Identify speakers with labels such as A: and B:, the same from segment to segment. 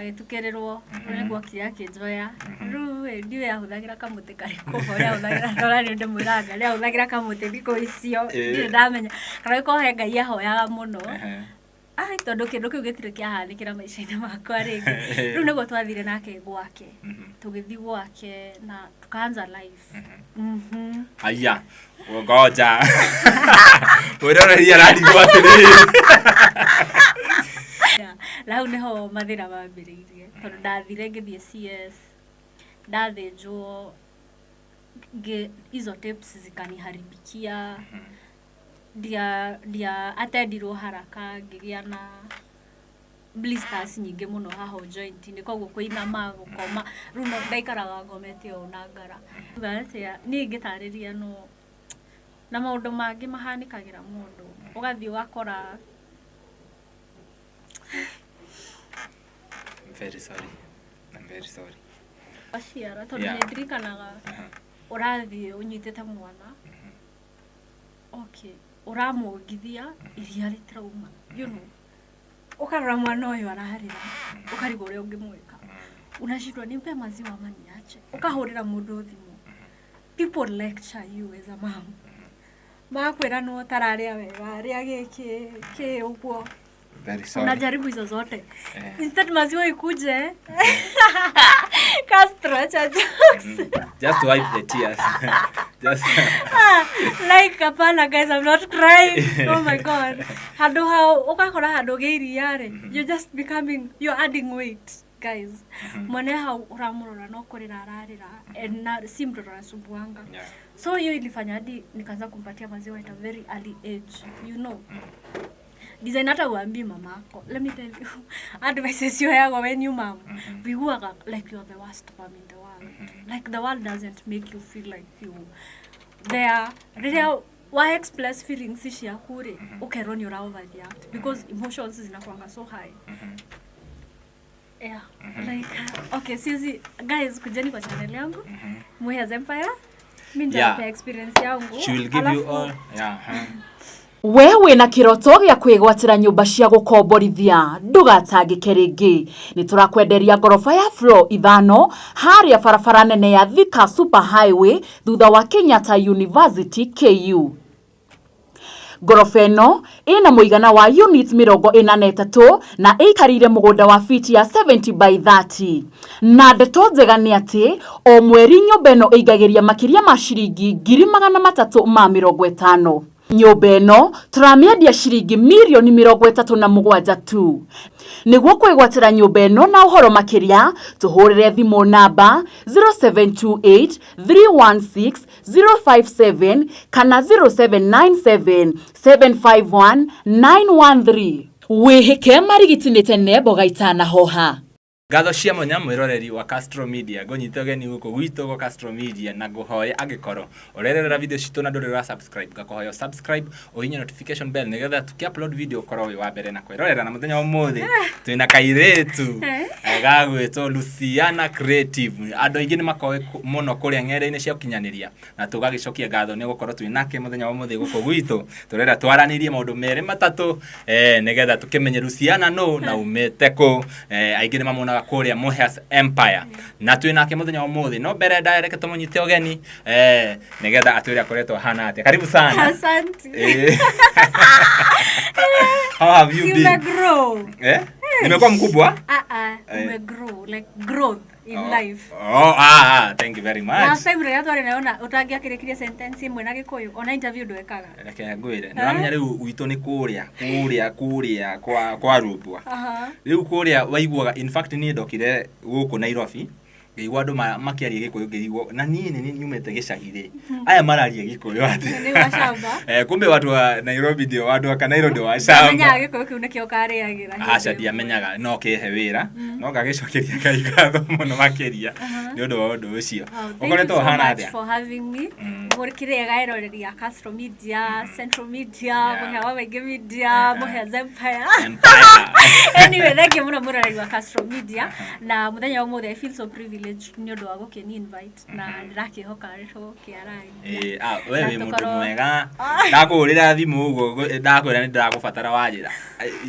A: Agĩtukĩrĩrwo rĩu nĩguo okire akĩnjoya. Rĩu ĩ, ndiũĩ ahũthagĩra kamũtĩ karĩkũ, ũrĩa ahũthagĩra ndora nĩ ndĩmwĩraga nĩ ahũthagĩra kamũtĩ thikũ icio. Ndirĩ ndamenya kana gĩkorwo he Ngai ahoyaga mũno. Ai, tondũ kĩndũ kĩu gĩtirĩ kĩahanĩkĩra maica-inĩ makwa rĩngĩ. Rĩu nĩguo twathire nake gwake. Tũgĩthiĩ gwake na tukaanza life.
B: Aya, ngoja. Mwĩroreri ararigwo atĩrĩrĩ.
A: Yeah. Na hau nĩho mathĩna mambĩrĩirie tondũ ndathire ngĩthiĩ CS, ndathĩnjwo hizo tapes zikaniharibikia, ndia atendirwo haraka, ngĩgĩa na blisters nyingĩ mũno haha ũ joint-inĩ, koguo kũinama, gũkoma, rĩu no ndaikaraga ngomete ũũ na ngara. Uga atĩa, niĩ ingĩtarĩria no na maũndũ mangĩ mahanĩkagĩra mũndũ, ũgathiĩ ũgakora.
B: I'm very sorry. I'm very sorry.
A: Aciara tondũ nĩ ndirikanaga ũrathiĩ ũnyitĩte mwana, okay, ũramuongithia iria rĩtirauma, ũkarora mwana ũyũ ararĩra, ũkarigwo ũrĩa ũngĩmwĩka, unashindwa nimpe maziwa ama niache, ũkahũrĩra mũndũ thimũ, people lecture you as a mom, makwĩra no ũtararĩa wega, rĩa gĩkĩ kĩ ũguo.
B: Very sorry.
A: Unajaribu hizo zote. Instead maziwa ikuje. Castro, acha jokes.
B: Just wipe the tears. Just
A: Ah, like hapana guys, I'm not crying. Oh my God. Handũ hao ũgakora handũ gĩ iria rĩ, you're just becoming, you're adding weight, guys. Mwana hau ũramũrora no kũrĩra ararĩra and na si mtoto anasumbuanga. So hiyo ilifanya hadi nikaanza kumpatia maziwa at a very early age. Design hata uambii mamako. Let me tell you, advices cioyagwo when you mom, wiguaga like you're the worst mom in the world. Like the world doesn't make you feel like you there. Rĩrĩa wa express feelings ciaku rĩ, ũkerwo nĩ ũra overreact because emotions zinakuanga so high. Yeah, like okay, siezi guys, kujeni kwa channel yangu Muhia's Empire, mi nitawapea experience yangu.
B: She will give you
A: Alafu-
B: all. Yeah. Huh.
C: We wĩna kĩroto gĩa kwĩgwatĩra nyũmba cia gũkomborithia, ndũgatangĩke rĩngĩ. Nĩ tũrakwenderia ngoroba ya floor 5 harĩa barabara nene ya Thika Super Highway thutha wa Kenyatta University KU. Ngoroba ĩno ĩna mũigana wa unit 43 na ĩikarĩire mũgũnda wa fiti ya 70 by 30. Na ndeto njega nĩ atĩ o mweri nyũmba ĩno ĩingagĩria makĩria ma ciringi 350,000. Nyũmba ĩno tũramĩendia ciringi mirioni 37 tu. Nĩguo kwĩgwatĩra nyũmba ĩno na ũhoro makĩria, tũhũrĩre thimũ namba 0728 316 057 kana 0797 751 913. Wĩhĩke marigiti nĩ tene mboga itanahoha.
B: Ngatho cia mwanya mwĩroreri wa Castro Media, ngũnyite ũgeni gũkũ gwitũ gwa Castro Media na ngũhoya angĩkorwo ũrerorera video citũ na ndũrĩ ũra subscribe, ngakũhoya subscribe, ũhihinye notification bell nĩgetha tuki upload video ũkorwo wĩ wa mbere na kwĩrorera. Na mũthenya wa ũmũthĩ twĩna kairĩtu gagwĩtwo Luciana Creative. Andũ aingĩ nĩ makoĩ mũno kũrĩa ng'enda-inĩ cia ũkinyanĩria, na tũgagĩcokia ngatho nĩ gũkorwo twĩ nake mũthenya wa ũmũthĩ gũkũ gwitũ. Tũrenda twaranĩrie maũndũ merĩ matatũ, nĩgetha tũkĩmenye Luciana nũ na umĩte kũ. Aingĩ nĩ mamuonaga kũrĩa Muhia's Empire, na twĩ nake mũthenya wa ũmũthĩ. No mbere ndareke tũmũnyite ũgeni, nĩgetha atwĩre akoretwo ahana atĩa. Karibu sana.
A: Asante.
B: How have you
A: Si
B: been?
A: Umegrow.
B: Eh? Nimekuwa mkubwa?
A: Ah ah, umegrow like growth in life.
B: Oh, ah, ah, thank you very much.
A: Last time rĩrĩa twarĩ nayo na ũtangĩakĩrĩkirie sentence ĩmwe na Gĩkũyũ, ona interview ndwekaga.
B: Reke ngwĩre, nĩũramenya rĩu gwitũ nĩ kũrĩa kwa Rũmbwa. Rĩu kũrĩa waiguaga, in fact niĩ ndokire gũkũ Nairobi, ngĩigua andũ makĩaria Gĩkũyũ, ngĩigua na niĩ nĩ nyumĩte gĩcagi rĩ, aya mararia Gĩkũyũ atĩa?
A: Nĩ wa shamba.
B: Kumbe watu wa Nairobi ndio watu wa Kanairo ndio wa shamba.
A: Ndamenyaga Gĩkũyũ kĩu nĩkĩo ũkarĩagĩra hĩndĩ
B: Aca,
A: ĩmwe.
B: Ndiamenyaga no kĩhe wĩra, no ngagĩcokeria Ngai ngatho mũno makĩria nĩ ũndũ wa ũndũ ũcio.
A: Oh, thank you
B: Ũkoretwo
A: so
B: ũhana
A: much
B: atĩa?
A: for having me. Mũkĩrĩega eroreri a Castro Media, Central Media, Mũhĩa wa Maingĩ Media, Mũhĩa's Empire.
B: Empire.
A: Anyway, thank you mũno mũroreri wa Castro Media. Na mũthenya wa ũmũthĩ I feel so privileged. privilege nĩ ũndũ wa gũkĩni invite na ndĩrakĩhoka nĩtũgũkĩarangia.
B: We
A: Na
B: wĩ mũndũ mwega, ndakũhũrĩra thimũ ũguo ndakwĩra nĩ ndĩragũbatara wanjĩra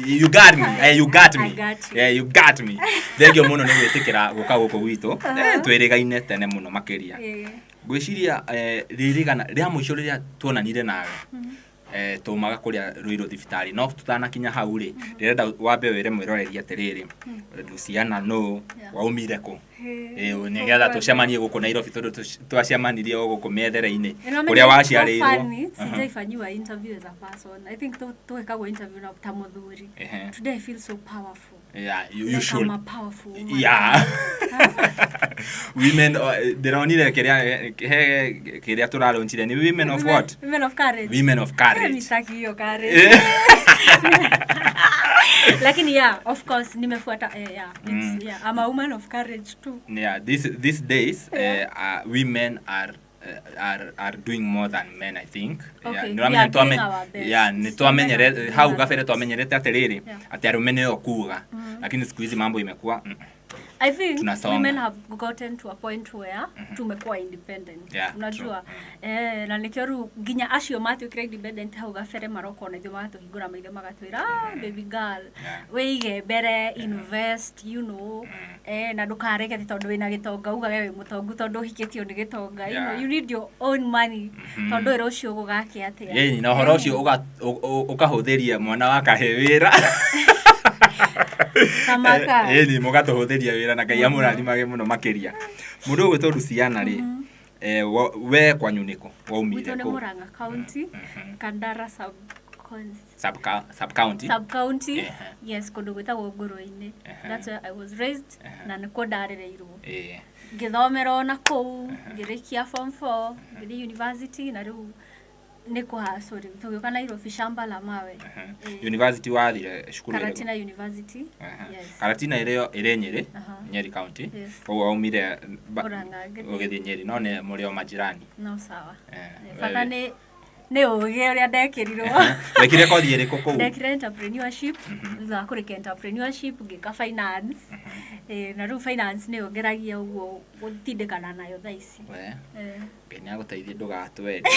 B: you got me. You got me.
A: I got you.
B: You got me. Thengio mũno nĩ gwĩtĩkĩra gũka gũkũ gwitũ. Twĩrĩgaine tene mũno makĩria. Ngwĩciria rĩrĩgana rĩa mũico rĩrĩa tuonanire nawe, tumaga kũrĩa Ruiru thibitarĩ, no tutanakinya hau rĩ, ndĩrenda wambe wĩre mwĩroreri atĩrĩrĩ, Luciana nũ, waumire kũ? Nĩgetha tũcemanie gũkũ Nairobi, tondũ twacemanirie o gũkũ mĩethere-inĩ kũrĩa waciarĩirwo.
A: Sijaifanyiwa interview as a person. I think twĩkagwo interview na ta mũthuri. Today I feel so powerful.
B: Yeah, you
A: Like
B: should.
A: I'm a powerful woman.
B: Yeah. Women, ndĩronire kĩrĩa he kĩrĩa tũrarũnchire nĩ women of what?
A: Women of courage.
B: Women of courage.
A: Mimi hiyo courage. Lakini yeah, of course nimefuata, yeah, it's, yeah, I'm a woman of courage too.
B: Yeah, these days women are doing more than men, I think.
A: Okay,
B: Yeah,
A: we are doing our best.
B: Yeah, nĩ twamenyere
A: Women are
B: hau
A: doing our
B: kabere
A: best.
B: twamenyerete atĩrĩrĩ atĩ arũme nĩo kuga, lakini siku hizi mambo imekuwa
A: I think
B: Tunasonga.
A: women have gotten to a point where tumekuwa independent.
B: Yeah,
A: Unajua, na nĩkĩo rĩu nginya acio matuĩkire independent hau gabere maroka ona ithuĩ magatũhingũra maitho magatwĩra, "Ah, baby girl, wĩige mbere, invest, na ndũkareke atĩ tondũ wĩna gĩtonga ugage wĩ mũtongu tondũ ũhikĩtio nĩ gĩtonga. You know, you need your own money tondũ wĩra ũcio ũgũgake atĩa?"
B: Ĩĩ, na ũhoro ũcio ũkahũthĩria mwana wa kahĩ wĩra.
A: Tamaka.
B: Ĩni mũgatũhũthĩria wĩra na Ngai amũrathimage mũno makĩria. Mũndũ ũgwĩtwo Luciana rĩ, we kwanyu nĩkũ waumire?
A: Gwitũ nĩ
B: Kũ?
A: Murang'a County, Kandara sub
B: Sub county.
A: Sub county. Yes, kũndũ gwĩtagwo Ngũrwe-inĩ. That's where I was raised na nĩkuo ndarereirwo, ngĩthomera ona kũu, ngĩrĩkia form 4, ngĩthiĩ university, na rĩu nĩ kũhacũ rĩu tũgĩũka Nairobi, shamba la mawe.
B: University wathire cukuru ĩrĩkũ?
A: Karatina University. Yes.
B: Karatina ĩrĩ ĩrĩ Nyĩrĩ, Nyeri County. Koguo waumire
A: Murang'a, ngĩthiĩ.
B: Ũgĩthiĩ Nyeri, no nĩ mũrĩ o majirani.
A: No sawa.
B: Wewe.
A: Bata nĩ ũgĩ ũrĩa ndekĩrirwo.
B: Wekire kothi ĩrĩkũ kũu?
A: Ndekire entrepreneurship. Thutha wa kũrĩkia entrepreneurship ngĩka finance. Na rĩu finance nĩyo ngeragia ũguo gũtindĩkana nayo thaa ici.
B: We, Ngai nĩ agũteithie ndũgatwende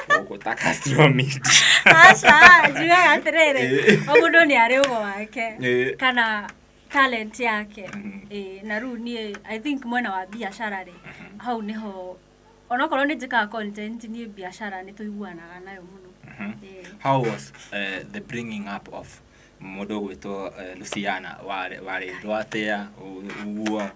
B: gũkũ ta Castro Media.
A: Aca, njugaga atĩrĩrĩ, o mũndũ nĩ arĩ ũgo wake kana talent yake. Na rĩu niĩ I think mwena wa biacara rĩ, hau nĩho onokorwo nĩ njĩkaga content, niĩ biacara nĩ tũiguanaga nayo mũno.
B: How was the bringing up of mũndũ ũgwĩtwo Luciana? Warĩndwo atĩa ũguo,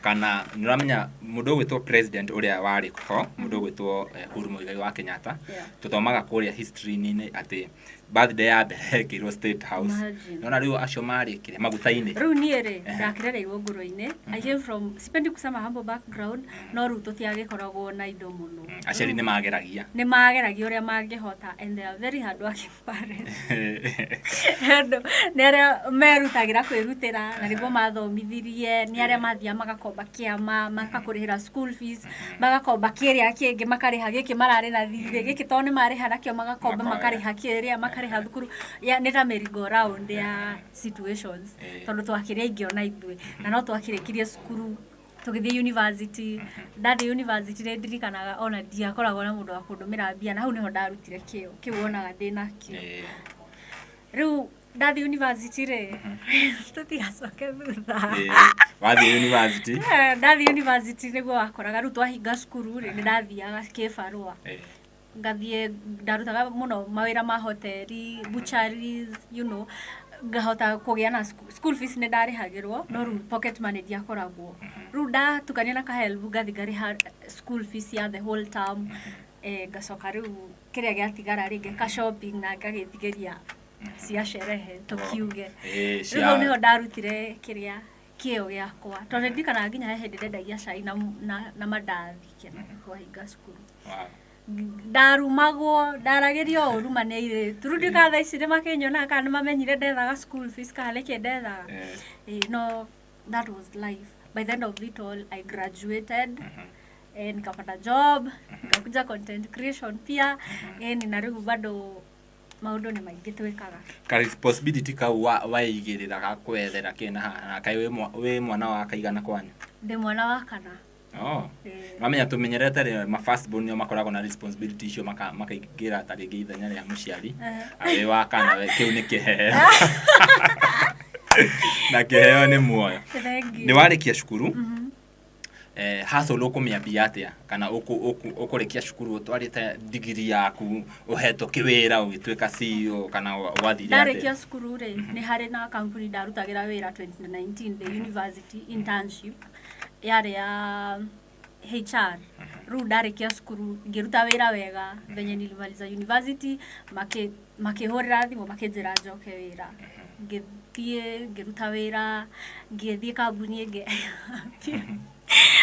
B: kana nĩ ũramenya mũndũ ũgwĩtwo president ũrĩa warĩ ho, mũndũ ũgwĩtwo Uhuru Muigai wa Kenyatta, tũthomaga kũrĩa history-inĩ atĩ birthday ya mbere yekĩirwo State House.
A: Imagine.
B: Nona rĩu acio marĩ kĩrĩa maguta-inĩ.
A: Rĩu niĩ rĩ, ndakĩrereirwo ngũrwe-inĩ. I came from, sipendi kusema humble background, no rĩu tũtiagĩkoragwo na indo mũno.
B: Aciari nĩ mageragia.
A: Nĩ mageragia ũrĩa mangĩhota and they are very hard working parents. Andũ nĩ arĩa merutagĩra kwĩrutĩra na nĩguo mathomithirie, nĩ arĩa mathiaga magakomba kĩama makakũrĩhĩra school fees, magakomba kĩrĩa kĩngĩ makarĩha gĩkĩ mararĩ na thirĩ gĩkĩ, tondũ nĩ marĩha nakĩo magakomba,
B: Makoya.
A: makarĩha kĩrĩa makarĩha thukuru ya nĩ ta merry go round ya situations, tondũ twakĩrĩ aingĩ ona ithuĩ na no twakĩrĩkirie cukuru tũgĩthiĩ university. Ndathiĩ university nĩ ndirikanaga ona ndiakoragwo na mũndũ wa kũndũmĩra mbia, na hau nĩho ndarutire kĩo kĩu wonaga ndĩnakĩo. Rĩu ndathiĩ university rĩ, tũtigacoke thutha.
B: Wathiĩ university.
A: Ndathiĩ university nĩguo wakoraga rĩu twahinga cukuru rĩ, nĩ ndathiaga kĩbarũa, ngathiĩ ndarutaga mũno mawĩra ma hoteli, butcheries, ngahota kũgĩa na school fees nĩ ndarĩhagĩrwo, no rĩu pocket money ndiakoragwo. Rĩu ndatukania na kahelbu ngathi ngarĩha school fees ya the whole term, ngacoka rĩu kĩrĩa gĩatigara rĩ ngeka shopping na ngagĩtigĩria cia sherehe tũkiuge. Rĩu hau nĩho ndarutire kĩrĩa kĩo gĩakwa, tondũ ndirikanaga nginya he hĩndĩ ndendagia cai na mandathi kĩna twahinga cukuru. Ndarumagwo, ndaragĩrio ũru ma nĩ airĩtu. Rĩu ndikaga thaa ici nĩ makĩnyonaga kana nĩ mamenyire ndethaga school fees kana nĩkĩ ndethaga. No that was life. By the end of it all I graduated, nikapata job, nikakuja content creation pia, na rĩu bado maũndũ nĩ maingĩ twĩkaga.
B: Ka responsibility kau waigĩrĩra ga kwethera kĩ na haha na kaĩ wĩ mwana wa kaigana kwanyu?
A: Ndĩ mwana wa kana.
B: Oh.
A: Eh.
B: Wamenya tũmenyerete rĩ ma first born nĩo makoragwo na responsibility icio makaingĩra ta rĩngĩ ithenya rĩa mũciari. Wĩ wa kana we kĩu nĩ kĩheo. Na kĩheo nĩ muoyo.
A: Thank you.
B: Nĩ warĩkia cukuru. Hustle ũkũmĩambia atĩa kana ũkũrĩkia cukuru ũtwarĩte digiri yaku ũhetwo kĩwĩra ũgĩtuĩka CEO kana wathire
A: Ndarĩkia
B: atĩa?
A: cukuru rĩ, nĩ harĩ na kampuni ndarutagĩra wĩra 2019 the university internship yarĩ ya HR. Rĩu ndarĩkia cukuru ngĩruta wĩra wega venye nilimaliza university makĩhũrĩra thimũ makĩnjĩra njoke wĩra. Ngĩthiĩ ngĩruta wĩra, ngĩthiĩ kambuni ĩngĩ.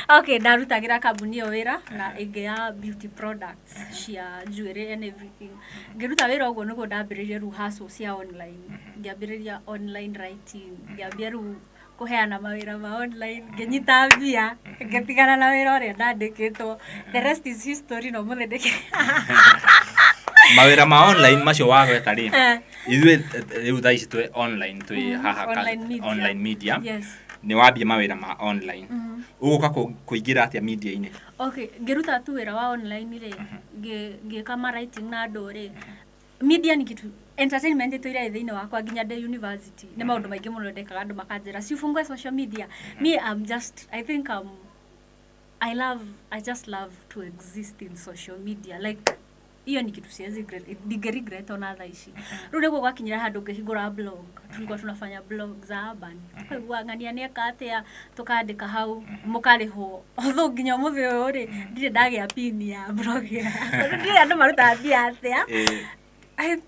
A: Okay, ndarutagĩra kambuni ĩyo wĩra na ĩngĩ ya beauty products cia njuĩrĩ and everything. Ngĩruta wĩra ũguo nĩguo ndambĩrĩirie rĩu hustle cia online. Ngĩambĩrĩria online writing, ngĩambia rĩu kũheana mawĩra ma online, ngĩnyita mbia, ngĩtigana na wĩra ũrĩa ndandĩkĩtwo. The rest is history no mũthĩ ndĩkĩ.
B: Mawĩra ma online macio wagweta rĩ, ithuĩ rĩu thaa ici twĩ online twĩ haha
A: Online media.
B: Online media.
A: Yes.
B: Nĩ wambia mawĩra ma online. Ũgũka kũingĩra atĩa media-inĩ?
A: Okay, ngĩruta tu wĩra wa online rĩ, ngĩka ma writing na andũ rĩ. Media ni kitu entertainment ĩtũire ĩ thĩinĩ wakwa nginya ndĩ university. Nĩ maũndũ maingĩ mũno ndekaga andũ makanjĩra si ufungue social media. Me I'm just I think I'm I love I just love to exist in social media, like hiyo ni kitu siwezi ndinge regret ona thaa ici. Rĩu nĩguo gwakinyĩra handũ ngĩhingũra blog. Tulikuwa tunafanya blog za urban, tukaigua ng'ania nĩeka atĩa, tũkandĩka hau mũkarĩhwo. Although nginya ũmũthĩ ũyũ rĩ, ndirĩ ndagĩa pin ya blog yakwa, ndirĩ andũ marutaga mbia atĩa.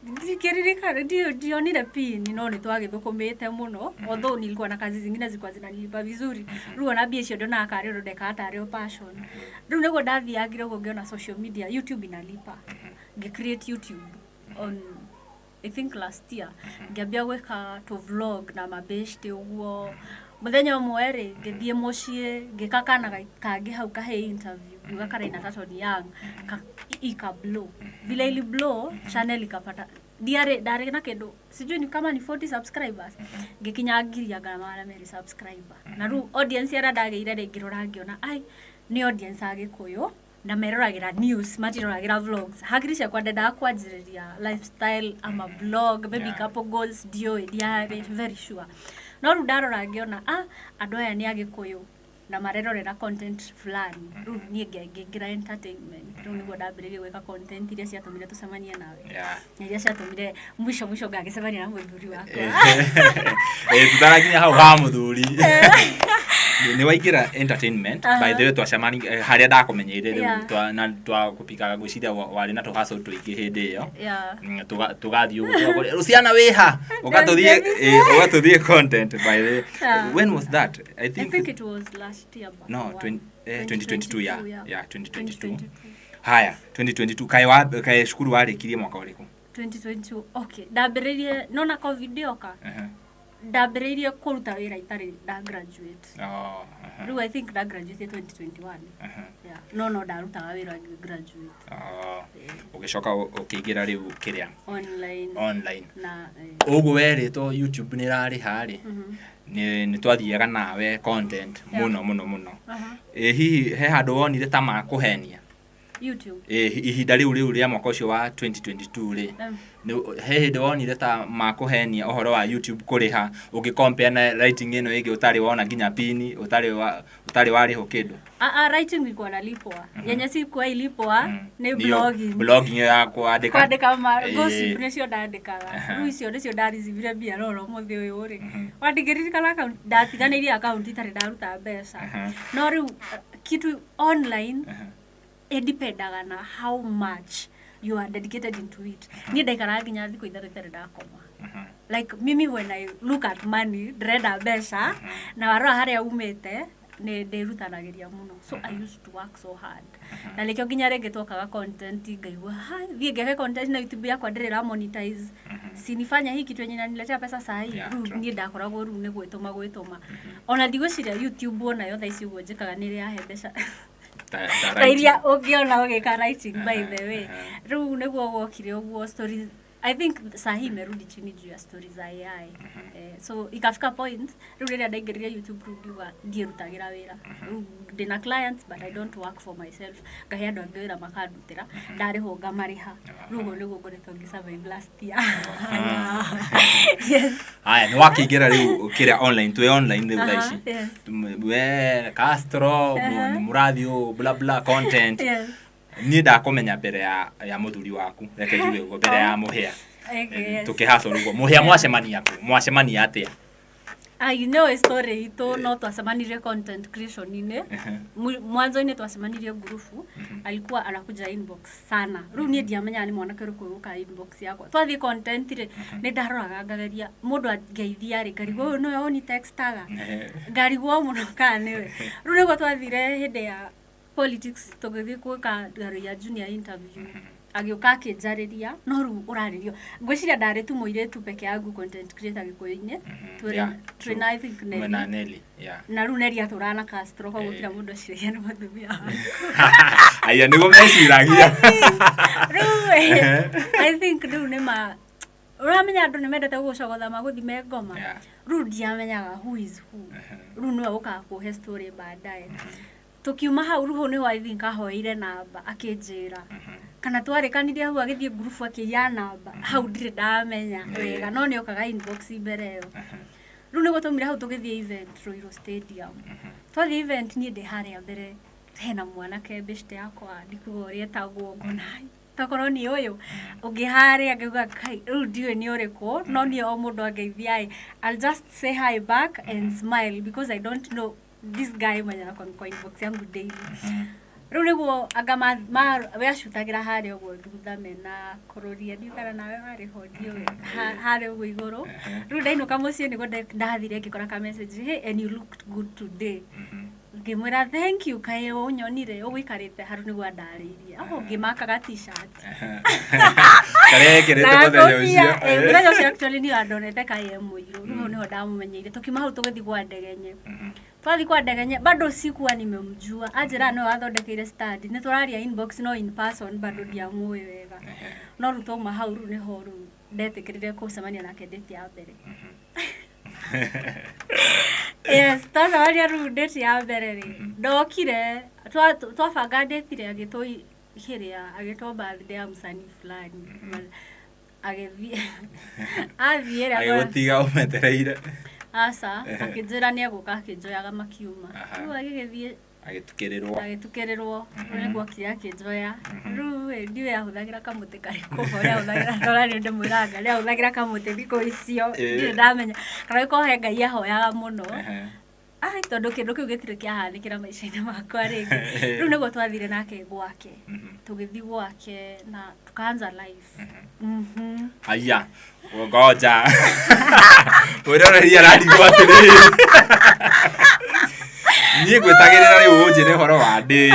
A: Ndingĩririkana, ndionire pin, no nĩ twagĩthũkũmĩte mũno, although nilikuwa na kazi zingine zilikuwa zinanilipa vizuri. Rĩu ona mbia icio ndonaga karĩ ũndũ ndekaga tarĩ o passion. Rĩu nĩguo ndathiangire ũguo ngĩona social media YouTube inalipa. Ngĩ create YouTube on I think last year, ngĩambia gwĩka tũ vlog na mabeshte ũguo. Mũthenya ũmwe rĩ, ngĩthiĩ mũciĩ ngĩka kana kangĩ hau kahe interview, ngiuga karaina ta Tony Young, ika blow vile ili blow, channel ikapata ndiarĩ ndarĩ na kĩndũ sijui ni kama ni 40 subscribers, ngĩkinya 1,200 subscriber. Na rĩu audience arĩa ndagĩire rĩ, ngĩrora ngĩona ai nĩ audience a Gĩkũyũ na meroragĩra news, matiroragĩra vlogs. Hakiri ciakwa ndendaga kwanjĩrĩria lifestyle ama blog, maybe couple goals, ndiũĩ, ndiarĩ very sure. No rĩu ndarora ngĩona andũ aya nĩ Agĩkũyũ na marerorera content fulani. Rĩu niĩ ngĩingĩra entertainment. Rĩu nĩguo ndambĩrĩirie gwĩka content iria ciatũmire tũcemanie nawe na iria ciatũmire mwisho mwisho ngagĩcemania na mũthuri wakwa.
B: Tutarakinya hau ha mũthuri, nĩ waingĩra entertainment. By the way, twacemani harĩa ndakũmenyeire rĩu na twakũpikaga ngwĩciria warĩ na tũhustle tũingĩ hĩndĩ ĩyo. Tũgathiĩ ũguo tũgakora Luciana wĩha ũgatũthiĩ content. By the way, when was that? I
A: I
B: think,
A: think it was last year but
B: no,
A: one.
B: 2022, yeah. Yeah, 2022.
A: 2022.
B: Haya, 2022 kaĩ cukuru warĩkirie mwaka ũrĩkũ?
A: 2022, okay. Ndambĩrĩirie nona COVID yoka, ndambĩrĩirie kũruta wĩra itarĩ nda graduate.
B: Oh, aha,
A: Rĩu I think nda graduate 2021. Yeah. No ndarutaga wĩra ngĩ graduate.
B: Oh, ũgĩcoka ũkĩingĩra rĩu kĩrĩa
A: Online.
B: Online.
A: Na
B: ũguo werĩtwo YouTube nĩ ĩrarĩha rĩ, nĩ twathiaga nawe content mũno mũno mũno. Ĩ hihi he handũ wonire ta makũhenia?
A: YouTube?
B: Ĩ, ihinda rĩu rĩa mwaka ũcio wa 2022 rĩ, he hĩndĩ wonire ta makũhenia ũhoro wa YouTube kũrĩha ũngĩ compare na writing ĩno ĩngĩ ũtarĩ wona nginya pini, ũtarĩ warĩhwo kĩndũ?
A: Ah, ah, writing nilikuwa nalipwa. Yenye sikuwa ilipwa ni
B: Nĩyo
A: blogging.
B: Blogging ya kwandĩka.
A: Kwandĩka ma gossip nĩcio ndandĩkaga. Rĩu icio nĩcio ndaricivire mbia roro mũthĩ ũyũ rĩ, wandingĩririkana account ndatiganĩirie account itarĩ ndaruta mbeca. No rĩu kitu online ĩdipendaga na how much you are dedicated into it. Niĩ ndaikaraga nginya thikũ 3 itarĩ ndakoma. Like mimi when I look at money, ndĩrenda mbeca, na warora harĩa umĩte nĩ ndĩrutanagĩria mũno, so I used to work so hard na nĩkĩo nginya rĩngĩ twokaga content ngaigua ha thiĩ ngeke content na YouTube yakwa ndĩrĩ ra monetize, sinifanya hii kitu yenye inaniletea pesa saa hii.
B: Yeah,
A: Rĩu
B: true.
A: niĩ ndakoragwo rĩu nĩ gwĩtũma ona ndigwĩciria YouTube onayo thaa ici ũguo njĩkaga nĩ ĩrĩ mbeca
B: Ta
A: ta iria
B: writing.
A: ũngĩona ũgĩka writing, by the way. Rĩu nĩguo gwokire ũguo stories. I think sahi imerudi chini juu ya story za AI. So ikafika point rĩu rĩrĩa ndaingĩrire YouTube, rĩu ngiuga ndiĩrutagĩra wĩra. Rĩu ndĩna clients, but I don't work for myself. Ngahe andũ angĩ wĩra makandutĩra, ndarĩhwo ngamarĩha. Rĩu ũguo nĩguo ngoretwo ngĩ survive last year. Yes.
B: Haya, nĩ wakĩingĩra rĩu kĩrĩa online, twĩ online rĩu thaa ici. We Castro, nĩ mũrathiĩ ũũ, bla bla content. Niĩ ndakũmenya mbere ya mũthuri waku, reke njuge ũguo, mbere ya mũhĩa. Tũkĩhacwo ũguo mũhĩa, mwacemania kũ? Mwacemania atĩa?
A: Ah, you know story itũ, no twacemanirie content creation-inĩ. Mwanzo-inĩ twacemanirie ngurubu. Alikuwa anakuja inbox sana. Rĩu niĩ ndiamenyaga nĩ mwanake ũrĩkũ ũgũka inbox yakwa. Twathiĩ content rĩ, nĩ ndaroraga ngageria mũndũ angeithia rĩ, ngarigwo ũyũ nĩwe ũni textaga, ngarigwo mũno kana nĩwe. Rĩu nĩguo twathire hĩndĩ ya politics, tũgĩthiĩ gwĩka ngaro ya junior interview, agĩũka akĩnjarĩria. No rĩu ũrarĩrio, ngwĩciria ndarĩ tu mũirĩtu peke yangu content creator Gĩkũyũ-inĩ. Twĩ na, I think, Nelly.
B: Mwena Nelly, yeah.
A: Na rĩu Nelly atũraga na Castro, koguo kila mũndũ aciragia nĩ mũtumia wake.
B: Aya, nĩguo meciragia.
A: Rĩu I think rĩu nĩ ma ũramenya andũ nĩ mendete gũcogotha magũthime ngoma. Rĩu ndiamenyaga who is who. Rĩu nĩwe ũkaga kũhe story baadaye. Tũkiuma hau, rĩu hau nĩho I think ahoeire namba, akĩnjĩra kana twarĩkanirie hau, agĩthiĩ ngurubu akĩiya namba. Hau ndirĩ ndamenya wega, no nĩ okaga inbox mbere ĩyo. Rĩu nĩguo twaumire hau, tũgĩthiĩ event Ruiru Stadium. Twathiĩ event, niĩ ndĩ harĩa mbere, hena mwanake beshte yakwa, ndikuga ũrĩa etagwo, ngona "Ai, tokorwo nĩ ũyũ ũngĩ harĩa." Ngauga kai, rĩu ndiũĩ nĩ ũrĩkũ, no niĩ o mũndũ angeithia ĩ, I'll just say hi back and smile because I don't know this guy mwenye anakuwa kwa inbox yangu daily. Rĩu nĩguo anga we acutagĩra harĩa ũguo thutha mena kũrũria, ndiũ kana nawe warĩ ho, ndiũĩ. Harĩa ũguo igũrũ. Rĩu ndainũka mũciĩ nĩguo ndathire ngĩkora ka message, "Hey, and you looked good today." Ngĩmwĩra, "Thank you." "Kaĩ ũnyonire ũgũikarĩte haru?" Nĩguo andarĩirie aho ngĩmakaga T-shirt
B: karĩa ekĩrĩte
A: na
B: mũthenya
A: ngobia.
B: ũcio.
A: Mũthenya ũcio actually niĩ andonete kaĩ e mũirũ. Rĩu hau nĩho ndamũmenyeire. Tũkiuma hau tũgĩthiĩ kwa Ndegenye. Twathiĩ kwa Ndegenye bado sikuwa nimemjua. Anjĩra nĩwe wathondekeire stand. Nĩ tũraria inbox, no in person bado ndiamũĩ wega. No rĩu twauma hau, rĩu nĩho rĩu ndetĩkĩrire kũcemania nake date ya mbere. Yes, twacemania rĩu date ya mbere rĩ, ndokire twabanga date rĩ, agĩtwo kĩrĩa, agĩtwo birthday ya msanii fulani. Agĩthiĩ, athiĩ rĩ,
B: Agĩgũtiga ũmetereire?
A: Aca, akĩnjĩra nĩ egũka akĩnjoyaga makiuma. Rĩu agĩgĩthiĩ.
B: Agĩtukĩrĩrwo.
A: Agĩtukĩrĩrwo. Rĩu nĩguo okire akĩnjoya. Rĩu ĩ, ndiũĩ ahũthagĩra kamũtĩ karĩkũ, ũrĩa ahũthagĩra ndora nĩ ndĩmwĩraga nĩ ahũthagĩra kamũtĩ thikũ icio. Ndirĩ ndamenya kana gĩkorwo he Ngai ahoyaga mũno. Ai, tondũ kĩndũ kĩu gĩtirĩ kĩahanĩkĩra maica-inĩ makwa rĩngĩ. Rĩu nĩguo twathire nake gwake, tũgĩthiĩ gwake na tukaanza life.
B: Aya, ngoja, mwĩroreri ararigwo atĩrĩrĩ, niĩ ngwĩtagĩrĩra rĩu ũnjĩre ũhoro wa date,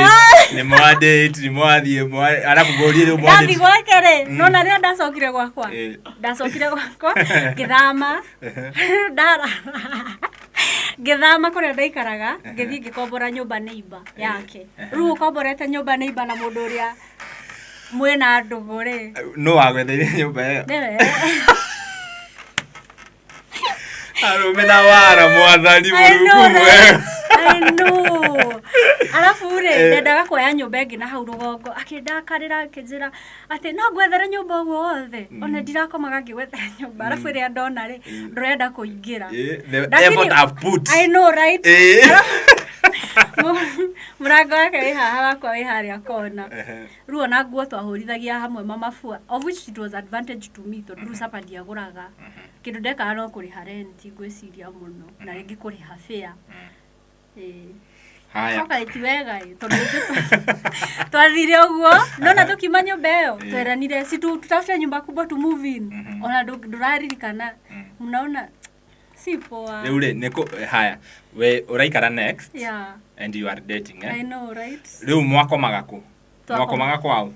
B: nĩ mwa date, nĩ mwathiĩ arabu ngũrie rĩu mwa
A: Ndathi
B: date.
A: gwake rĩ, nona rĩrĩa ndacokire gwakwa, ndacokire gwakwa ngĩthama, ndara ngĩthama kũrĩa ndaikaraga, ngĩthiĩ ngĩkombora nyũmba neighbor yake. Rĩu ũkomborete nyũmba neighbor na mũndũ ũrĩa mwĩna ndũgũ rĩ.
B: No wagwetheire nyũmba ĩyo?
A: Nĩwe.
B: Arũme na wara, mwathani.
A: I know,
B: Mũrungu.
A: right? I know. Alafu rĩ, ndendaga kuoya nyũmba ĩngĩ na hau rũgongo, akĩndakarĩra, akĩnjĩra atĩ no ngwethere nyũmba ũguo wothe, ona ndirakomaga ngĩgwethera nyũmba, arabu ĩrĩa ndona rĩ, ndũrenda kũingĩra.
B: The
A: Lakini-
B: effort I've put.
A: I know, right? Mũrango wake wĩ haha, wakwa wĩ harĩa kona. Rĩu ona nguo twahũrithagia hamwe mamabua, of which it was advantage to me, tondũ rĩu capa ndiagũraga kĩndũ, ndekaga no kũrĩha rent, ngwĩciria mũno, na rĩngĩ kũrĩha fare. Ĩĩ.
B: Haya.
A: Coka ĩti wega ĩ, tondũ ithuĩ twathire ũguo nona tũkiuma nyũmba ĩyo, tweranire si tutafute nyumba kubwa tu move in. Ona ndũraririkana, mnaona si poa.
B: Rĩu rĩ, nĩ haya, we ũraikara next and you are dating,
A: I
B: eh?
A: know, right?
B: Rĩu mwakomaga kũ? Mwakomaga kwao?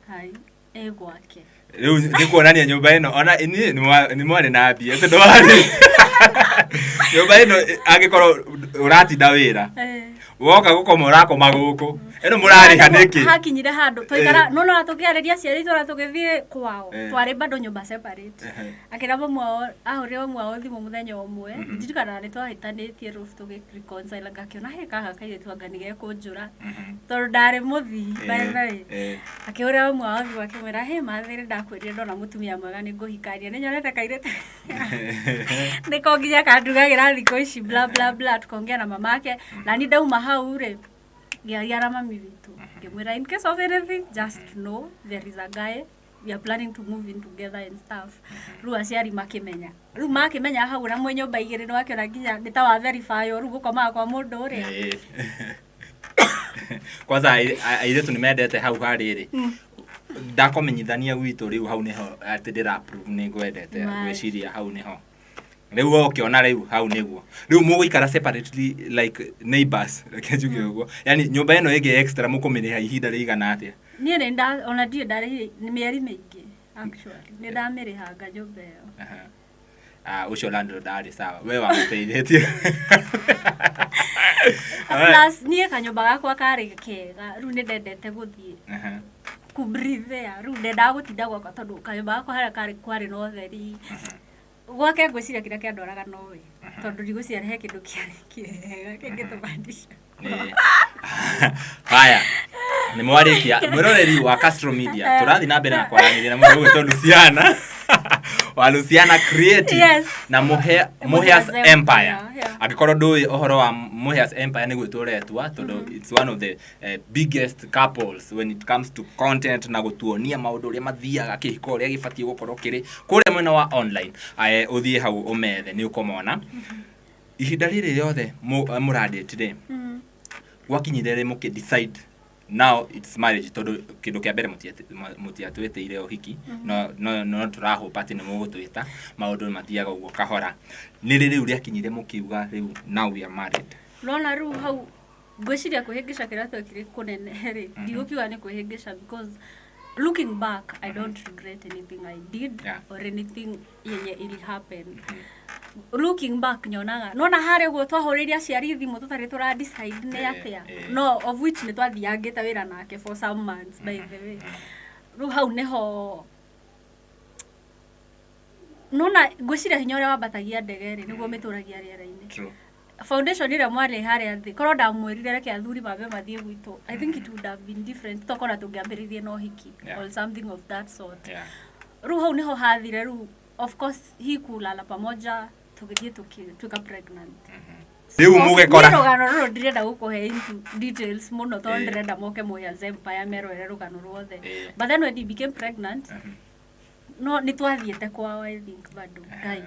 A: Hai, ĩ, gwake.
B: Rĩu nĩ kuonania nyũmba ĩno ona niĩ nĩ mwarĩ na mbia, tondũ warĩ Nyũmba ĩno angĩkorwo ũratinda wĩra, woka gũkoma ũrakoma gũkũ, ĩno mũrarĩha nĩkĩ?
A: Hakinyire handũ twaikara no no tũkĩarĩria aciari itũ na tũgĩthiĩ kwao, twarĩ bado nyũmba separate. Akĩra mamu wao, ahũrĩra mamu wao thimũ mũthenya ũmwe, ndirikanaga nĩ twahĩtanĩtie roof tũgĩ reconcile, ngakĩona he kaha kairĩtu anga nĩ gekũnjũra tondũ ndarĩ mũthii, by the way. Akĩhũrĩra mamu wao thimũ akĩmwĩra, "He mathĩrĩ, ndakwĩrire ndona mũtumia mwega nĩ ngũhikania, nĩ nyonete kairĩtu nĩko nginya kandugagĩra thikũ ici, bla bla bla." Tukaongea na mamake na ni ndauma hau rĩ, ngĩaria na mami witũ ngĩmwĩra, "In case of anything, just know there is a guy we are planning to move in together and stuff." Rĩu aciari makĩmenya, rĩu makĩmenya hau na mwĩ nyũmba igĩrĩ nĩ wakĩona nginya nĩ ta wa verify rĩu gũkomaga kwa mũndũ ũrĩa.
B: Kwanza airĩtu nĩ mendete hau harĩrĩ ndakũmenyithania gwitũ, rĩu hau nĩho atĩ ndĩra approve nĩ ngwendete. Ngwĩciria hau nĩho rĩu we ũkĩona rĩu hau nĩguo rĩu mũgũikara separately like neighbors, reke njuge ũguo, yani nyũmba ĩno ĩngĩ extra mũkũmĩrĩha ihinda rĩigana atĩa?
A: Niĩ nĩ nda ona ndirĩ ndarĩhire nĩ mĩeri mĩingĩ, actually nĩ ndamĩrĩhanga nyũmba ĩyo.
B: Aha. Ah, ũcio landlord ndarĩ sawa, we wamũteithĩtie.
A: Plus niĩ kanyũmba gakwa karĩ kega, rĩu nĩ ndendete gũthiĩ ku breathe air, rĩu ndendaga gũtinda gwakwa tondũ kanyũmba gakwa harĩa karĩ kwarĩ na ũtheri. Gwake ngwĩciria kĩrĩa kĩandwaraga nowe tondũ ndigwĩciria he kĩndũ kĩarĩ kĩega kĩngĩtũbandisha.
B: Haya, nĩ mwarĩkia, mwĩroreri wa Castro Media, tũrathiĩ na mbere na kwaranĩria na mũndũ ũgwĩtwo Luciana wa Luciana Creative na Muheas
A: Empire,
B: Empire. Angĩkorwo ndũĩ ũhoro wa Muheas Empire, nĩ gwĩtwo ũretwa tondũ it's one of the biggest couples when it comes to content na gũtuonia maũndũ ũrĩa mathiaga kĩhiko ũrĩa gĩbatiĩ gũkorwo kĩrĩ kũrĩa mwena wa online. Ũthiĩ hau ũmethe nĩ ũkũmona. Ihinda rĩrĩ rĩothe mũrandĩti rĩ, gwakinyire rĩ mũkĩ decide now it's marriage? Tondũ kĩndũ kĩa mbere mũtiatwĩtĩire ũhiki, no tũrahope atĩ nĩ mũgũtwĩta, maũndũ mathiaga ũguo kahora. Nĩ rĩ rĩu rĩakinyire mũkiuga rĩu now we are married?
A: Nona rĩu hau ngwĩciria kwĩhĩngĩca kĩrĩa twekire kũnene rĩ, ndigũkiuga nĩ kwĩhĩngĩca because looking back I don't regret anything I did or anything yenye ili happen. Looking back nyonaga nona harĩa ũguo twahũrĩire aciari thimũ tũtarĩ tũra decide nĩ atĩa, no of which nĩ twathiangĩte wĩra nake for some months, by the way. Rĩu hau nĩho nona ngwĩciria hinya ũrĩa wambatagia ndege rĩ nĩguo mĩtũragia rĩera-inĩ. Foundation ĩrĩa mwarĩ harĩa thĩ, korwo ndamwĩrire reke athuri mambe mathiĩ gwitũ, I think it would have been different, tokona tũngĩambĩrĩirie na ũhiki or something of that sort. Rĩu hau nĩho hathire. Rĩu of course hii kulala pamoja tũgĩthiĩ tũgĩtuĩka pregnant.
B: Rĩu
A: Niĩ
B: mũgĩkora
A: rũgano rũrũ ndirenda gũkũhe into details mũno tondũ ndĩrenda moke Muhia's Empire merorere rũgano ruothe. But then when he became pregnant, no nĩ twathiĩte kwao, I think bado ngai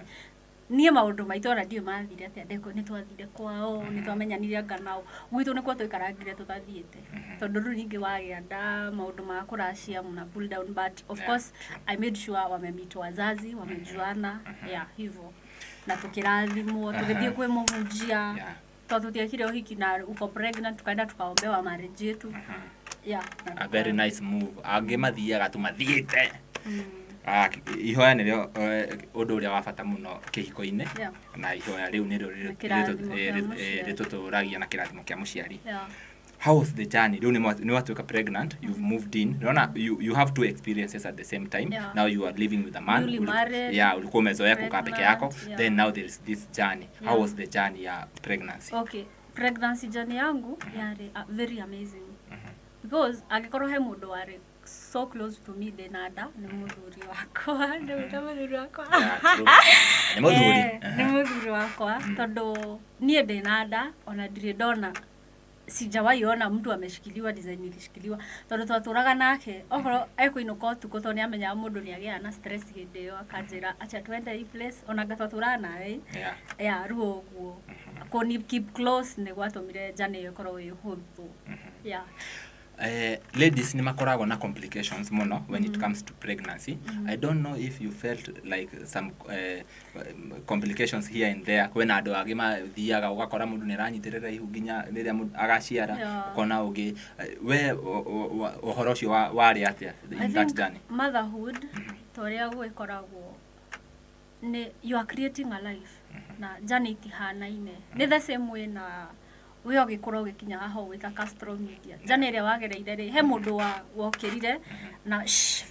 A: niĩ maũndũ maitũ ona ndiũĩ mathire atĩa ndeko, nĩ twathire kwao, nĩ twamenyanire anga nao gwitũ nĩkuo twaikarangire tũtathiĩte tondũ rĩu ningĩ wagĩa nda maũndũ ma kũracia muna pull down, but of course I made sure wamemeet wazazi, wamejuana, yeah, hivyo na tukĩrathimwo tũgĩthiĩ kwĩ mũhunjia tondũ tũtiekire ũhiki na uko pregnant, tukaenda tukaombewa marriage yetu, yeah, na
B: A very nice move, angĩ mathiaga tu mathiĩte. Ah, ihoya nĩrĩo ũndũ ũrĩa wa bata mũno kĩhiko-inĩ na ihoya rĩu nĩrĩo
A: Na kĩrathimo kĩa mũciari.
B: rĩtũtũragia na kĩrathimo kĩa mũciari. How was the journey? Rĩu nĩ watuĩka pregnant, you've moved in. Unaona you have two experiences at the same time. Now you are living with a man.
A: Newly married,
B: Yeah, ulikuwa umezoea kukaa peke yako.
A: pregnant, yeah.
B: Then now there is this journey. How was the journey ya pregnancy?
A: Okay, pregnancy journey yangu yarĩ very amazing because angĩkorwo he mũndũ warĩ so close to me ndĩna nda nĩ mũthuri wakwa, ndĩmwĩta mũthuri wakwa.
B: Yeah, true. Nĩ mũthuri.
A: Nĩ mũthuri wakwa tondũ niĩ ndĩna nda ona ndirĩ ndona, sijawahi ona mtu ameshikiliwa design nilishikiliwa tondũ twatũraga nake okorwo ekũinũka ũtukũ tondũ nĩ amenyaga mũndũ nĩ agĩaga na stress hĩndĩ ĩyo, akanjĩra acha twende hii place ona anga twatũraga nawe ya rĩu ũguo kũni keep close nĩ gwatũmire journey ĩyo ĩkorwo ĩ hũthũ, yeah.
B: Ladies nĩ makoragwo na complications mũno when it comes to pregnancy. I don't know if you felt like some complications here and there. Kwĩna andũ angĩ mathiaga ũgakora mũndũ nĩ aranyitĩrĩra ihu nginya rĩrĩa mũndũ agaciara. Ũkona ũngĩ we ũhoro ũcio warĩ atĩa
A: I
B: in that
A: think
B: journey?
A: Motherhood ta ũrĩa gwĩkoragwo Nĩ you are creating a life na journey itihanaine. Nĩ the same way na we ũgĩkũra ũgĩkinya haha ũgwĩta Castro Media, journey ĩrĩa wagereire rĩ, he mũndũ wa wokĩrire na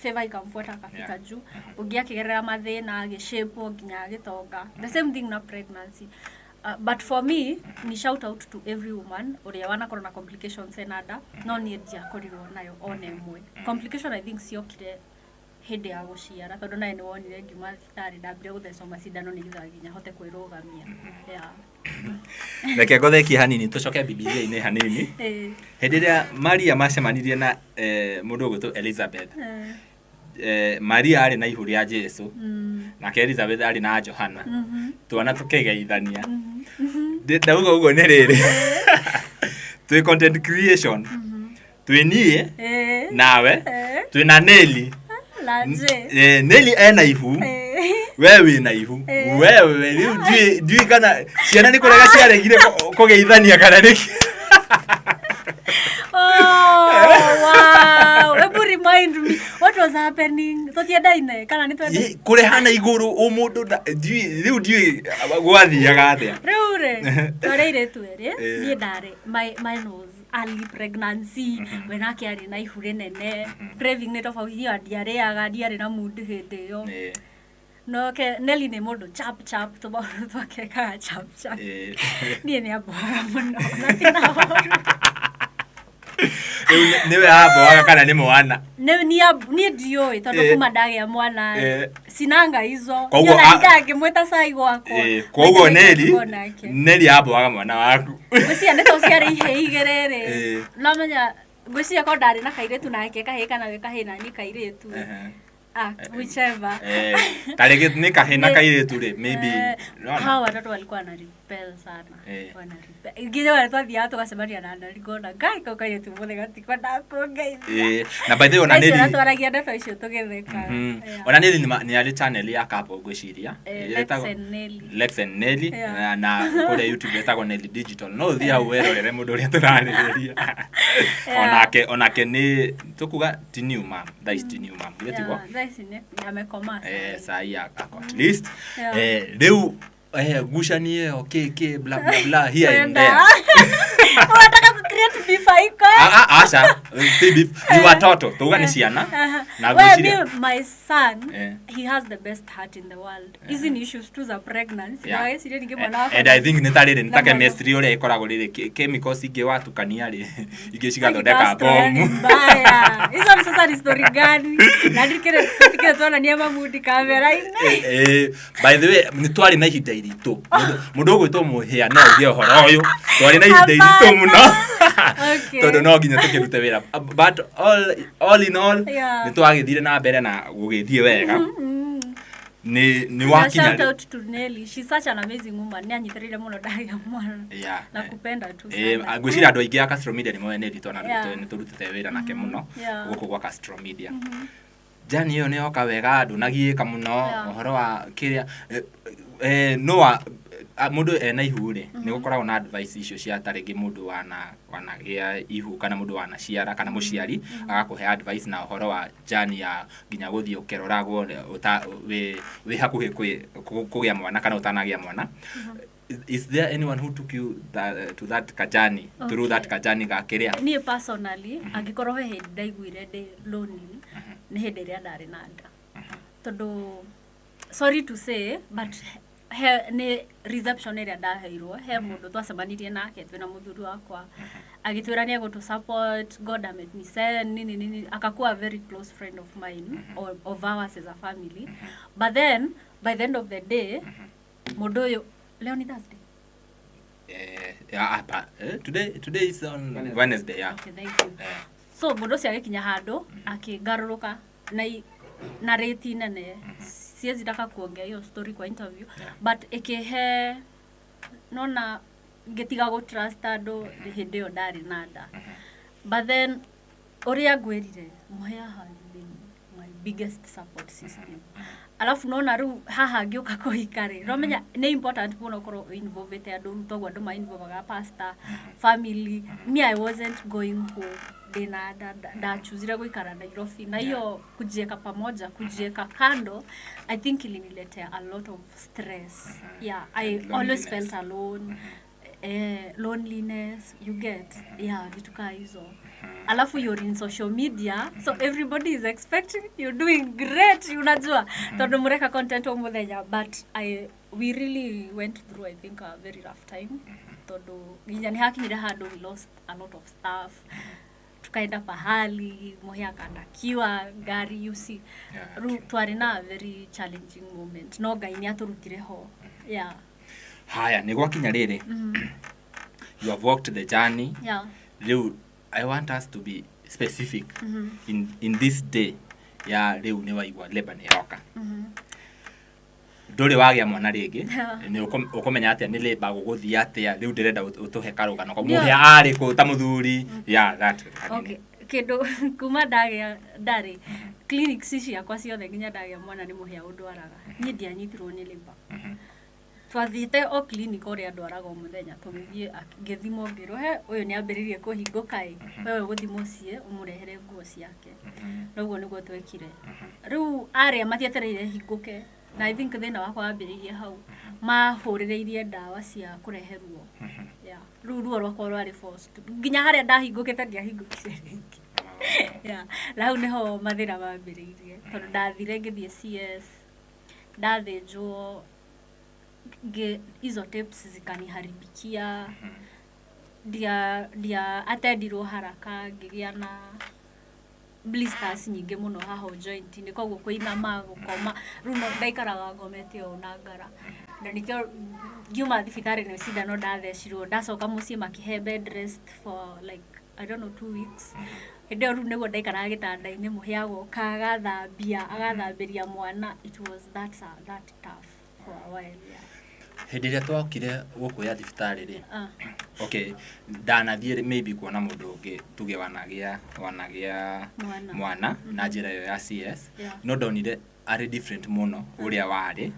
A: favor ikamfuata akafika juu, ũngĩ akĩgerera mathĩna agĩshapwo nginya agĩtonga. The same thing na pregnancy. But for me ni shout out to every woman ũrĩa wanakorwo na complications ena nda, no niĩ ndiakorirwo nayo ona ĩmwe. Complication I think ciokire hĩndĩ ya gũciara, tondũ nawe nĩ wonire ngiuma thibitarĩ ndambire gũthecwo macindano nĩgetha nginya hote kwĩrũgamia, yeah.
B: Reke ngothekie hanini, tũcoke Bibilia-inĩ hanini. Hĩndĩ ĩrĩa Maria macemanirie na mũndũ ũgwĩtwo Elizabeth, Maria arĩ na ihu rĩa Jesu, nake Elizabeth arĩ na Johana, twana tũkĩgeithania. Ndauga ũguo nĩ rĩrĩ, twĩ content creation, twĩ niĩ nawe, twĩ na Nelly.
A: Laje.
B: Nelly ena ihu, we wĩna ihu. Wewe rĩu ndiũĩ kana ciana nĩ kũrega ciaregire kũgeithania kana nĩkĩ.
A: Oh, wow. Hebu remind me what was happening. Tũtiendaine kana nĩ twenda?
B: Kũrehana igũrũ ũmũndũ rĩu ndiũĩ gwathiaga atĩa.
A: Rĩu rĩ, twarĩ airĩtu erĩ, niĩ ndarĩ mine was early pregnancy, we nake arĩ na ihu rĩnene, craving nĩ tofauti, niĩ ndiarĩaga, ndiarĩ na mood hĩndĩ ĩyo. Noke Nelly nĩ mũndũ chap chap, tũmaũndũ twake ekaga chap chap. Niĩ nĩ amboaga mũno na tina ũru.
B: Rĩu nĩwe amboaga kana nĩ mwana?
A: Niĩ ndiũĩ tondũ kuma ndagĩa mwana sinanga hizo.
B: Koguo
A: Niĩ ona ndangĩmwĩta cai gwakwa.
B: Koguo
A: Maita maingĩ
B: Nelly
A: ngoragwo nake.
B: Nelly amboaga mwana waku.
A: Ngwĩciria nĩ to ciarĩ ihĩ igĩrĩ rĩ, nomenya ngwĩciria ko ndarĩ na kairĩtu nake kahĩ kana we kahĩ na niĩ kairĩtu. Ah, whichever.
B: Ta rĩngĩ nĩ kahĩ na kairĩtu rĩ, maybe unaona?
A: Hao watoto walikuwa wana rebel sana. Wana rebel nginya wale twathiaga tũgacemania na Nari, ngona ngai kau kairĩtu mũthĩ gatikwenda kũngeithia.
B: Na by the way ona
A: Icio
B: Nelly
A: twaragia ndeto icio tũgĩtheka. Yeah.
B: Ona Nelly nĩ arĩ channel ya couple ngwĩciria.
A: Lex
B: Ĩtagwo
A: and Nelly.
B: Lex and Nelly.
A: Yeah.
B: Na kũrĩa YouTube ĩtagwo Nelly Digital. No ũthiĩ hau werorere mũndũ ũrĩa tũrarĩrĩria. Onake nĩ tũkuga ti new mom, thaa ici ti new mom, githĩ tiguo?
A: Yeah, thaa ici nĩ amekomaa sahi.
B: Sahi ako at least.
A: Yeah.
B: Rĩu ngucanio ĩyo kĩ kĩ bla bla bla here and there.
A: Kwenda. Unataka ku-create beef haiko?
B: Ah, ah, aca si beef, ni watoto tuuga nĩ ciana na
A: Well,
B: ngwĩciria
A: me, my son, he has the best heart in the world. Hizi ni issues tu za pregnancy. Na wecirie ningĩ mwana wakwa.
B: And I think nĩ ta rĩrĩ nĩ ta
A: Na mwana-
B: chemistry ũrĩa ĩkoragwo rĩrĩ chemicals ingĩ watukania rĩ, ingĩ cigathondeka
A: Castro yani
B: bomu.
A: mbaya. Hizo ni sasa ni story gani? Na ndikire tutikire tuonania mamudi kamera-inĩ.
B: By the way nĩ twarĩ na ihinda iritũ. Mũndũ ũgwĩtwo Mũhĩa no auge ũhoro ũyũ, twarĩ na ihinda iritũ mũno tondũ no nginya tũkĩrute wĩra, but all in all nĩ twagĩthire na mbere na gũgĩthiĩ wega. Nĩ
A: Na
B: wakinya
A: shout out to Nelly. She's such an amazing woman. Nĩ anyitĩrĩire mũno ndagĩa mwana. Na kupenda tu sana.
B: Ngwĩciria andũ aingĩ a Castro Media nĩ moĩ Nelly tondũ nĩ tũrutĩte wĩra nake mũno gũkũ gwa Castro Media. Jani ĩyo nĩ yoka wega, ndũnagiĩka mũno. Ũhoro wa kĩrĩa no wa mũndũ ena ihu rĩ, nĩ gũkoragwo na advice icio cia ta rĩngĩ mũndũ wanagĩa ihu kana mũndũ wanaciara kana mũciari agakũhe advice na ũhoro wa jani ya nginya gũthiĩ ũkĩroragwo wĩ hakuhĩ kũgĩa mwana kana ũtanagĩa mwana. Is there anyone who took you to that kajani through that kajani ga kĩrĩa?
A: Niĩ personally, angĩkorwo he hĩndĩ ndaiguire ndĩ lonely, nĩ hĩndĩ ĩrĩa ndarĩ na nda, tondũ sorry to say but he nĩ reception ĩrĩa ndaheirwo he mũndũ twacemanirie nake twĩna mũthuri wakwa, agĩtwĩra nĩ egũtũ support, God amenisend nini nini, akakuwa a very close friend of mine or of ours as a family. But then by the end of the day mũndũ ũyũ, leo ni Thursday.
B: Yeah, hapa today is on Wednesday, yeah.
A: Okay, thank you. So mũndũ ũcio agĩkinya handũ akĩngarũrũka na rate nene, siwezi taka kuongea hiyo story kwa interview, but ĩkĩhe nona ngĩtiga gũ trust andũ hĩndĩ ĩyo ndarĩ na nda. But then ũrĩa ngwĩrire, Mũhĩa has been my biggest support system. Alafu nona rĩu haha ngĩũka kũhika rĩ, nomenya nĩ important mũno ũkorwo involvete andũ, rĩu toguo andũ ma-involvaga pastor, family. Me, I wasn't going home ndĩna nda, ndachuzire gũikara Nairobi na hiyo kujieka pamoja, kujieka kando, I think iliniletea a lot of stress. Yeah, I
B: And
A: always
B: loneliness.
A: felt alone, loneliness, you get? Yeah, vitu kaa hizo. Alafu you're in social media, so everybody is expecting you're doing great, unajua, tondu mureka content o muthenya. But I we really went through, I think, a very rough time, tondu nginya nĩ hakinyire handũ we lost a lot of stuff, tukaenda pahali muhe akandakiwa ngari, you see. Rĩu twarĩ na a very challenging moment, no Ngai nĩ atũrutire ho, yeah.
B: Haya, nĩ gwakinya rĩrĩ, you have walked the journey. Rĩu I want us to be specific in this day ya rĩu nĩ waigua labor nĩ yoka, ndũrĩ wagĩa mwana rĩngĩ. Nĩ ũkũmenya atĩa nĩ labor, gũgũthiĩ atĩa? Rĩu ndĩrenda ũtũhe karũgano
A: Ndio.
B: mũhĩa arĩ kũ ta mũthuri ya that hanini.
A: Okay, kĩndũ kuma ndagĩa ndarĩ clinics ciakwa ciothe nginya ndagĩa mwana nĩ mũhĩa ũndwaraga. Niĩ ndianyitirwo nĩ labor. Twathiĩte o clinic ũrĩa ndwaraga o mũthenya, tũgĩthiĩ, ngĩthimwo, ngĩrwo he ũyũ nĩ ambĩrĩirie kũhingũka ĩ, wewe ũgũthiĩ mũciĩ ũmũrehere nguo ciake. Noguo nĩguo twekire. Rĩu arĩa matietereire hingũke, na I think thĩna wakwa wambĩrĩirie hau, mahũrĩrĩirie ndawa cia kũrehe ruo. Yeah. Rĩu ruo rwakwa rwarĩ forced nginya harĩa ndahingũkĩte, ndiahingũkire rĩngĩ. Yeah. Na hau nĩho mathĩna mambĩrĩirie, tondũ ndathire ngĩthiĩ CS, ndathĩnjwo, hizo tapes zikaniharibikia, ndia atendirwo haraka, ngĩgĩa na blisters nyingĩ mũno haha joint-inĩ, koguo kũinama, gũkoma, rĩu no ndaikaraga ngomete ũũ na ngara. Na nĩkĩo ngiuma thibitarĩ nĩ cindano ndathecirwo, ndacoka mũciĩ makĩhe bed rest for like, I don't know, 2 weeks. Hĩndĩ ĩyo rĩu nĩguo ndaikaraga gĩtanda-inĩ, mũhĩa agoka agathambia, agathambĩria mwana. It was that tough for a while, yeah.
B: Hĩndĩ ĩrĩa twokire gũkũ ya thibitarĩ rĩ, okay, ndanathiĩ maybe kuona mũndũ ũngĩ tuge wanagĩa
A: Mwana.
B: mwana na njĩra ĩyo ya CS, no ndonire arĩ different mũno ũrĩa warĩ,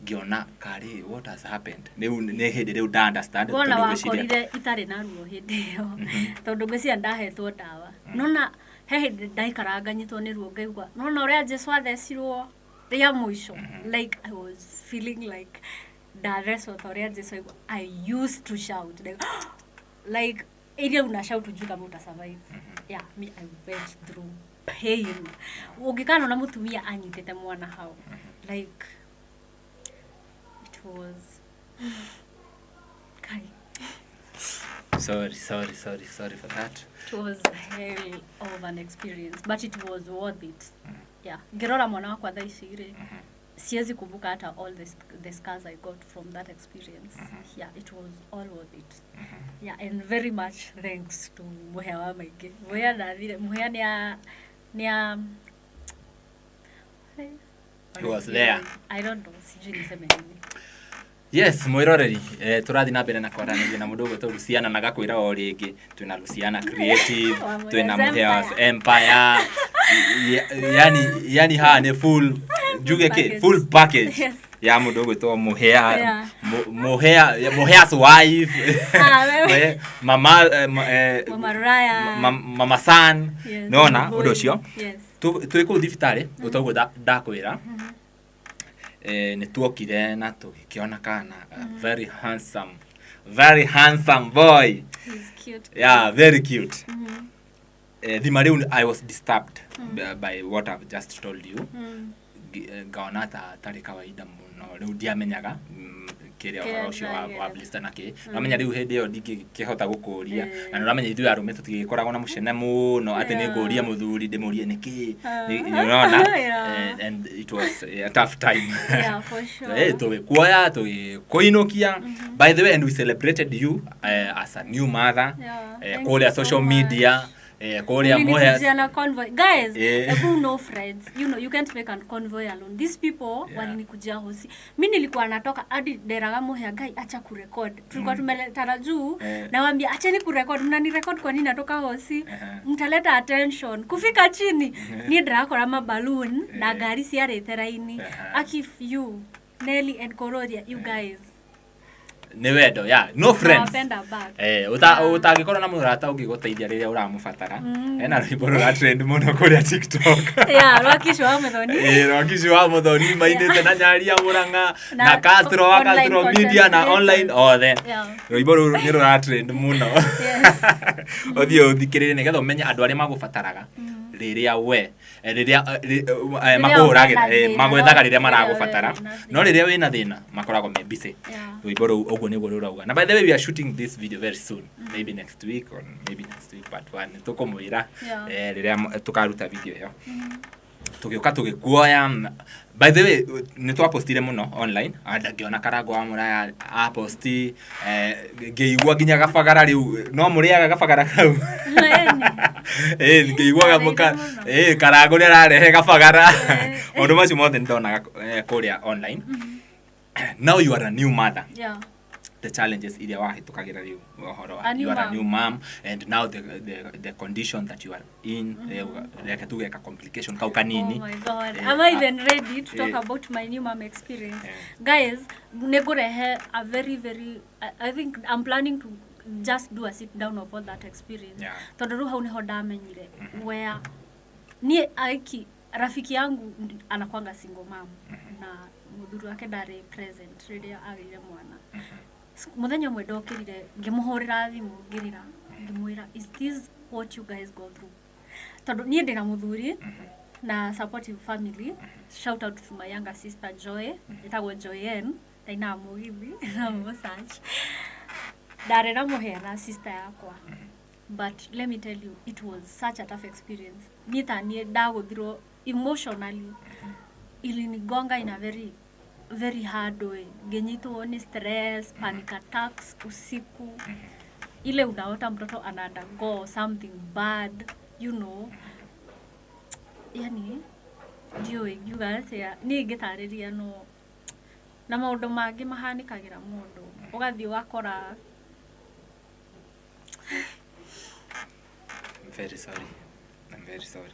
B: ngĩona karĩ what has happened. Rĩu nĩ hĩndĩ rĩu nda understand.
A: Wona
B: tondũ ngwĩciria-
A: wakorire itarĩ na ruo hĩndĩ ĩyo, tondũ ngwĩciria ndahetwo ndawa. Nona he hĩndĩ ndaikaraga nganyitwo nĩ ruo, ngaigua nona ũrĩa Jesu athecirwo rĩa mũico, like I was feeling like ndathecwo ta ũrĩa Jesu aigua. I used to shout like ile una shout ujui kama uta survive. Yeah, me, I went through pain. Ũngĩkana na mũtumia anyitĩte mwana hau, like it was Kai.
B: Sorry, sorry, sorry, sorry for that.
A: It was hell of an experience, but it was worth it. Yeah, ngĩrora mwana wakwa thaa ici rĩ, siwezi kumbuka hata all the scars I got from that experience. Yeah, it was all worth it. Yeah, and very much thanks to mũhĩa wa maingĩ. Mũhĩa ndathire, mũhĩa nĩa
B: He was there.
A: I don't know, sijui niseme nini.
B: Yes, mwiroreri, tũrathiĩ na mbere na kwaranĩria na mũndũ ũgwĩtwo Luciana, na gakwĩra o rĩngĩ twĩna Luciana Creative,
A: Wa
B: twĩna
A: Muhea's
B: Muhea's
A: Empire.
B: Empire. Yani haha nĩ full njuge kĩ
A: Package.
B: full package ya mũndũ ũgwĩtwo Muhea. Muhea, Muhea's wife.
A: Ah, wewe.
B: Mama
A: Mama Raya.
B: mama san.
A: Yes,
B: nona
A: mama boy.
B: ũndũ ũcio
A: Yes.
B: Twĩ kũu thibitarĩ ũtoguo ndakwĩra, nĩ tuokire na tũgĩkĩona kana a very handsome, very handsome boy.
A: He's cute.
B: Yeah, very cute. Thima rĩu I was disturbed by what I've just told you. Ngaona ta tarĩ kawaida mũno. Rĩu ndiamenyaga kĩrĩa ũhoro ũcio wa blister na kĩ namenya. Rĩu hĩndĩ ĩyo ndingĩkĩhota gũkũria, na nĩ ũramenya ithuĩ arũme tũtigĩkoragwo na mũcene mũno atĩ nĩ ngũria mũthuri ndĩmũrie nĩkĩ. Ũrona? And it was a tough time.
A: Yeah, for sure.
B: Tũgĩkuoya, tũgĩkũinũkia, by the way, and we celebrated you as a new mother
A: Yeah, thank
B: kũrĩa
A: you so
B: social
A: much.
B: media. Kũrĩa Mũhĩa.
A: Mlinikujia na convoy guys. Ebu, no friends, you know you can't make a convoy alone. These people walinikujia hosi. Mi nilikuwa natoka hadi nderaga Muhea, "Guy, acha kurecord." Tulikuwa tumeletana juu. Nawambia, "Acheni kurecord, mnanirecord kwa nini natoka hosi? Mtaleta attention." Kufika chini niĩ ndĩrakora maballoon na ngari ciarĩte raini. Akif you Nelly and Kororia, you guys,
B: Nĩ wendo, yeah, no friends.
A: Nawapenda back.
B: Ũtangĩkorwo na mũrata ũngĩgũteithia rĩrĩa ũramũbatara. Ena rwĩmbo rũra trend mũno kũrĩa TikTok.
A: Yeah, rwakico wa Muthoni.
B: Rwakici wa Muthoni mainĩte na Nyaria Mũrang'a na
A: Na
B: Castro wa
A: online
B: Castro
A: content
B: Media na
A: creators.
B: online othe. Rwĩmbo rũu nĩ rũra trend mũno. Ũthiĩ ũthikĩrĩrie nĩgetha ũmenye andũ arĩa magũbataraga rĩrĩa we rĩrĩa makũhũragĩra
A: wĩna thĩna,
B: magwethaga
A: no
B: rĩrĩa maragũbatara,
A: rĩrĩa wĩna
B: no rĩrĩa wĩna thĩna makoragwo me busy. Rwĩmbo rũu ũguo nĩguo rũrauga. Na by the way, we are shooting this video very soon, maybe next week or maybe next week but one tũkũmwĩra rĩrĩa tũkaruta video ĩyo. Tũgĩũka tũgĩkuoya. By the way, nĩ twapostire mũno online and ngĩona Karango wa Mũraya aposti, ngĩigua nginya gabagara rĩu no mũrĩaga gabagara kau. Ngĩiguaga mũka
A: Mũno.
B: Karango nĩ ararehe gabagara. Maũndũ macio mothe nĩ ndonaga kũrĩa online. Now you are a new mother. The challenges iria wahĩtũkagĩra rĩu ũhoro wa
A: A new
B: you are a
A: mom.
B: new mom and now the condition that you are in, reke tuge ka complication kau kanini.
A: Oh my God. Am I even ready to talk about my new mom experience? Guys, nĩngũrehe a very very I think I'm planning to just do a sit down of all that experience. Tondũ rĩu hau nĩho ndamenyire where niĩ aiki rafiki yangu anakwanga single mom na mũthuri wake ndarĩ present rĩrĩa agĩire mwana. Mũthenya ũmwe ndokĩrire ngĩmũhũrĩra thimũ ngĩrĩra ngĩmwĩra, "Is this what you guys go through?" Tondũ niĩ ndĩna mũthuri na supportive family. Shout out to my younger sister Joy, ĩtagwo Joy N, ndainaga mũgithi na mũsearch. Ndarĩ na mũhĩa na sister yakwa, but let me tell you, it was such a tough experience. Niĩ ta niĩ ndagũthirwo emotionally, ilinigonga in a very very hard way. Ngĩnyitwo nĩ stress, panic attacks usiku, ile unaota mtoto ana undergo something bad. Yani ndiũĩ ngiuga atĩa, niĩ ingĩtarĩria no na maũndũ mangĩ mahanĩkagĩra mũndũ ũgathiĩ ũgakora.
B: I'm very sorry. I'm very sorry.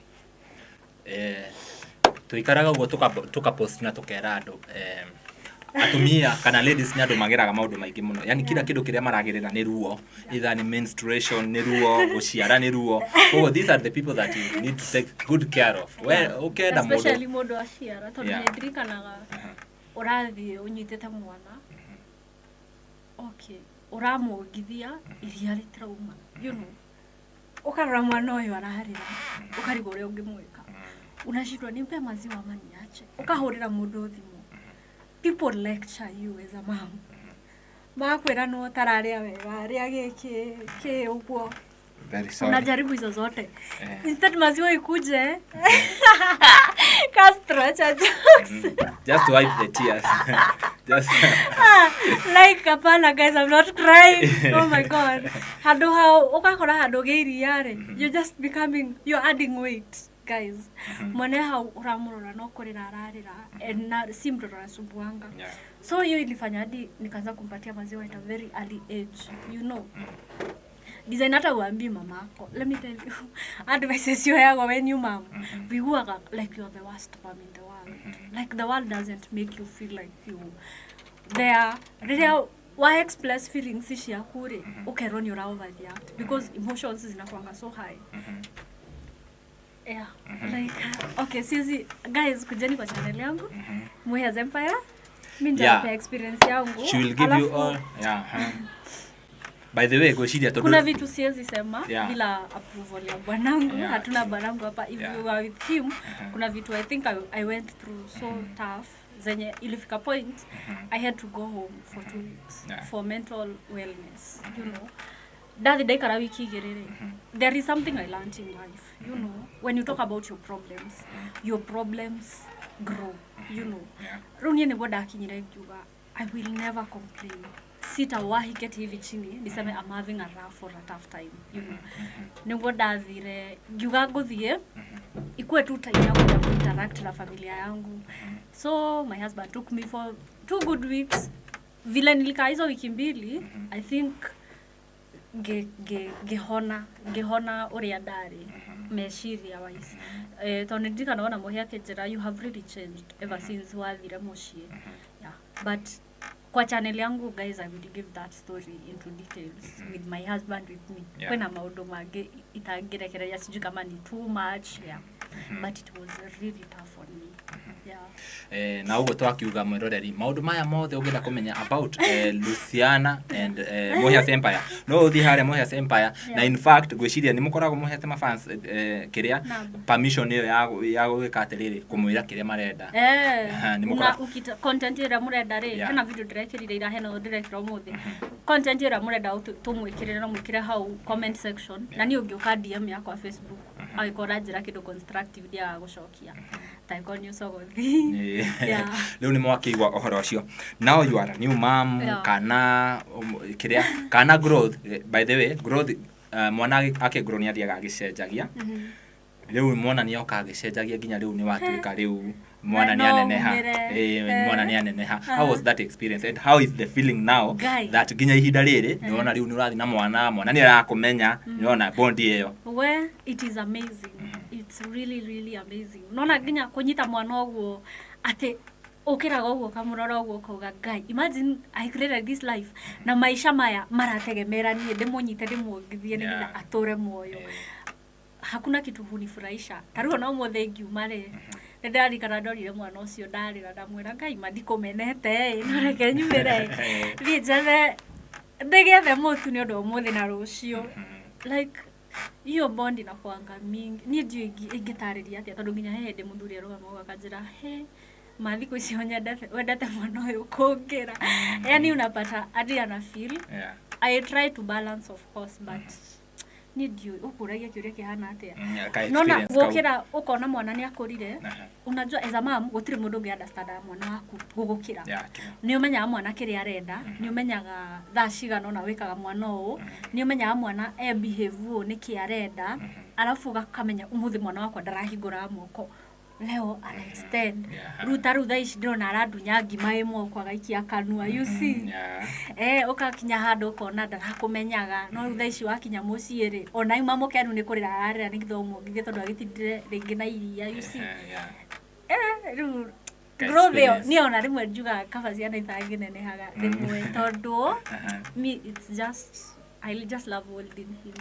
B: Tuikaraga ũguo tukapost na tukera andũ, atumia kana ladies nĩ andũ mageraga maũndũ maingĩ mũno, yani kila kĩndũ kĩrĩa maragerera nĩ ruo, either nĩ menstruation nĩ ruo, gũciara nĩ ruo. Koguo these are the people that you need to take good care of. We ũkenda mũndũ
A: Especially mũndũ aciara, tondũ nĩ ndirikanaga ũrathiĩ ũnyitĩte mwana, okay, ũramuongithia iria rĩtirauma, ũkarora mwana ũyũ ararĩra, ũkarigwo ũrĩa ũngĩmwĩka, unashindwa nimpe maziwa ama niache, ũkahũrĩra mũndũ thimũ. People lecture you as a mom, makwĩra no ũtararĩa wega, rĩa gĩkĩ kĩ ũguo.
B: Very sorry.
A: Unajaribu hizo zote, instead maziwa ikuje. Castro, acha jokes.
B: Just to wipe the tears. Just
A: Ah, like hapana guys, I'm not crying. Oh my God. Handũ hau ũgakora handũ gĩ iria rĩ, you're just becoming, you're adding weight, guys. Mwana hau ũramũrora no kũrĩra ararĩra and na si mtoto anasumbuanga. So hiyo ilifanya hadi nikaanza kumpatia maziwa at a very early age. Design hata uambii mamako. Let me tell you, advices yoyagwo when you mom, wiguaga like you're the worst mom in the world, like the world doesn't make you feel like you there. Rĩrĩa wa express feelings ciaku rĩ, ũkerwo nĩ ũra overreact because emotions zinakuanga so high. Yeah, like okay, sizi guys, kujeni kwa channel yangu Muhia's Empire, mi nitawapea experience yangu.
B: She will give you all. Yeah. Huh. By the way, gwĩciria tondũ
A: Kuna vitu siwezi sema bila approval ya bwanangu. Hatuna bwanangu hapa. If you were with him, kuna vitu I think I went through so tough zenye ilifika point I had to go home for 2 weeks for mental wellness. Ndathi ndaikara wiki igĩrĩ rĩ, there is something I learned in life. When you talk about your problems, your problems grow. Rĩu niĩ nĩguo ndakinyire ngiuga I will never complain. Sitawahi keti hivi chini niseme I'm having a rough or a tough time. Niguo ndathire ngiuga ngũthiĩ ikuwe tu time yangu ya kuinteract na familia yangu. So my husband took me for 2 good weeks. Vile nilikaa hizo wiki 2, I think ngĩhona, ngĩhona ũrĩa ndarĩ meciria wise, tondũ nĩndirikana ona mũhe akĩnjĩra, "You have really changed ever since wathire mũciĩ." Yeah, but kwa channel yangu, guys, I will give that story into details with my husband with me. Kwĩna maũndũ mangĩ itangĩrekereria, sijui kama ni too much. Yeah, but it was really tough on me, yeah.
B: Na ũguo twakiuga, mwĩroreri, maũndũ maya mothe ũngĩenda kũmenya about Luciana and Mohias Empire, no ũthiĩ harĩa Mohias Empire. Na in fact ngwĩciria nĩ mũkoragwo mũhete mafans kĩrĩa
A: Naam.
B: permission ĩyo ya gwĩka atĩrĩrĩ, kũmwĩra kĩrĩa marenda. Aha, nĩ
A: Una ukita content ĩrĩa mũrenda rĩ, hena video ndĩrekĩrire ira, hena ndĩrekĩra ũmũthĩ. Content ĩrĩa mũrenda tũmwĩkĩrĩre, no mwĩkĩre hau comment section, na niĩ ũngĩũka DM yakwa Facebook, angĩkorwo ũranjĩra kĩndũ constructive, ndiagaga gũcokia, tangĩkorwo nĩ ũcogothi.
B: Rĩu nĩ mwakĩigua ũhoro ũcio. Now you are a new mom. Kana kĩrĩa kana growth, by the way, growth, mwana akĩgrow nĩ athiaga agĩcenjagia. Rĩu mwana nĩ oka agĩcenjagia nginya rĩu nĩ watuĩka rĩu mwana nĩ
A: No
B: aneneha.
A: umĩre.
B: Mwana nĩ aneneha. How was that experience and how is the feeling now
A: Guy.
B: that nginya ihinda rĩrĩ nĩ wona rĩu nĩ ũrathiĩ na mwana, mwana nĩ arakũmenya, nĩ wona bond ĩyo?
A: We, it is amazing. It's really, really amazing. Nona nginya kũnyita mwana ũguo atĩ ũkĩraga ũguo, ũkamũrora ũguo, ũkauga, "Ngai, imagine I created this life na maica maya marategemera niĩ ndĩmũnyite, ndĩmuongithie nĩgetha atũre muoyo." Hakuna kitu hunifurahisha ta rĩu. Ona ũmũthĩ ngiuma rĩ, nĩ ndarikana ndorire mwana ũcio, ndarĩra, ndamwĩra, "Ngai, ma ndikũmenete ĩ, no reke nyumĩre thiĩ njethe, ndĩgethe mũtu nĩ ũndũ wa ũmũthĩ na rũciũ." Like, hiyo bond inakuanga mingi, niĩ ndiũĩ ingĩtarĩria atĩa, tondũ nginya he hĩndĩ mũthuri arũgama ũguo akanjĩra, "He ma thikũ icio nyendete, wendete mwana ũyũ kũngĩra." Yani unapata hadi ana feel. I try to balance, of course, but niĩ ndiũĩ ũkũragia kĩũria kĩhana atĩa.
B: Ka
A: Nona
B: experience kau.
A: gũkĩra ũkona mwana nĩ akũrire. Unajua, as a mom, gũtirĩ mũndũ ũngĩ understand mwana waku gũgũkĩra.
B: True.
A: Nĩ ũmenyaga mwana kĩrĩa arenda, nĩ ũmenyaga thaa cigana ũna wĩkaga mwana ũũ, nĩ ũmenyaga mwana e behave ũũ nĩkĩ arenda, arabu ũgakamenya ũmũthĩ mwana wakwa ndarahingũraga moko, leo ana extend. Rĩu ta rĩu thaa ici ndĩrona arandunya ngima ĩ moko agaikia kanua, you see? Ũgakinya handũ ũkona ndarakũmenyaga, no rĩu thaa ici wakinya mũciĩ rĩ, ona auma mũkenu nĩ kũrĩra ararĩra nĩgetha ũmuongithie tondũ agĩtindire rĩngĩ na iria, you see? Rĩu
B: Ka
A: growth ĩyo
B: experience.
A: niĩ ona rĩmwe njugaga kaba ciana itangĩnenehaga rĩmwe, tondũ me, it's just, I just love holding him.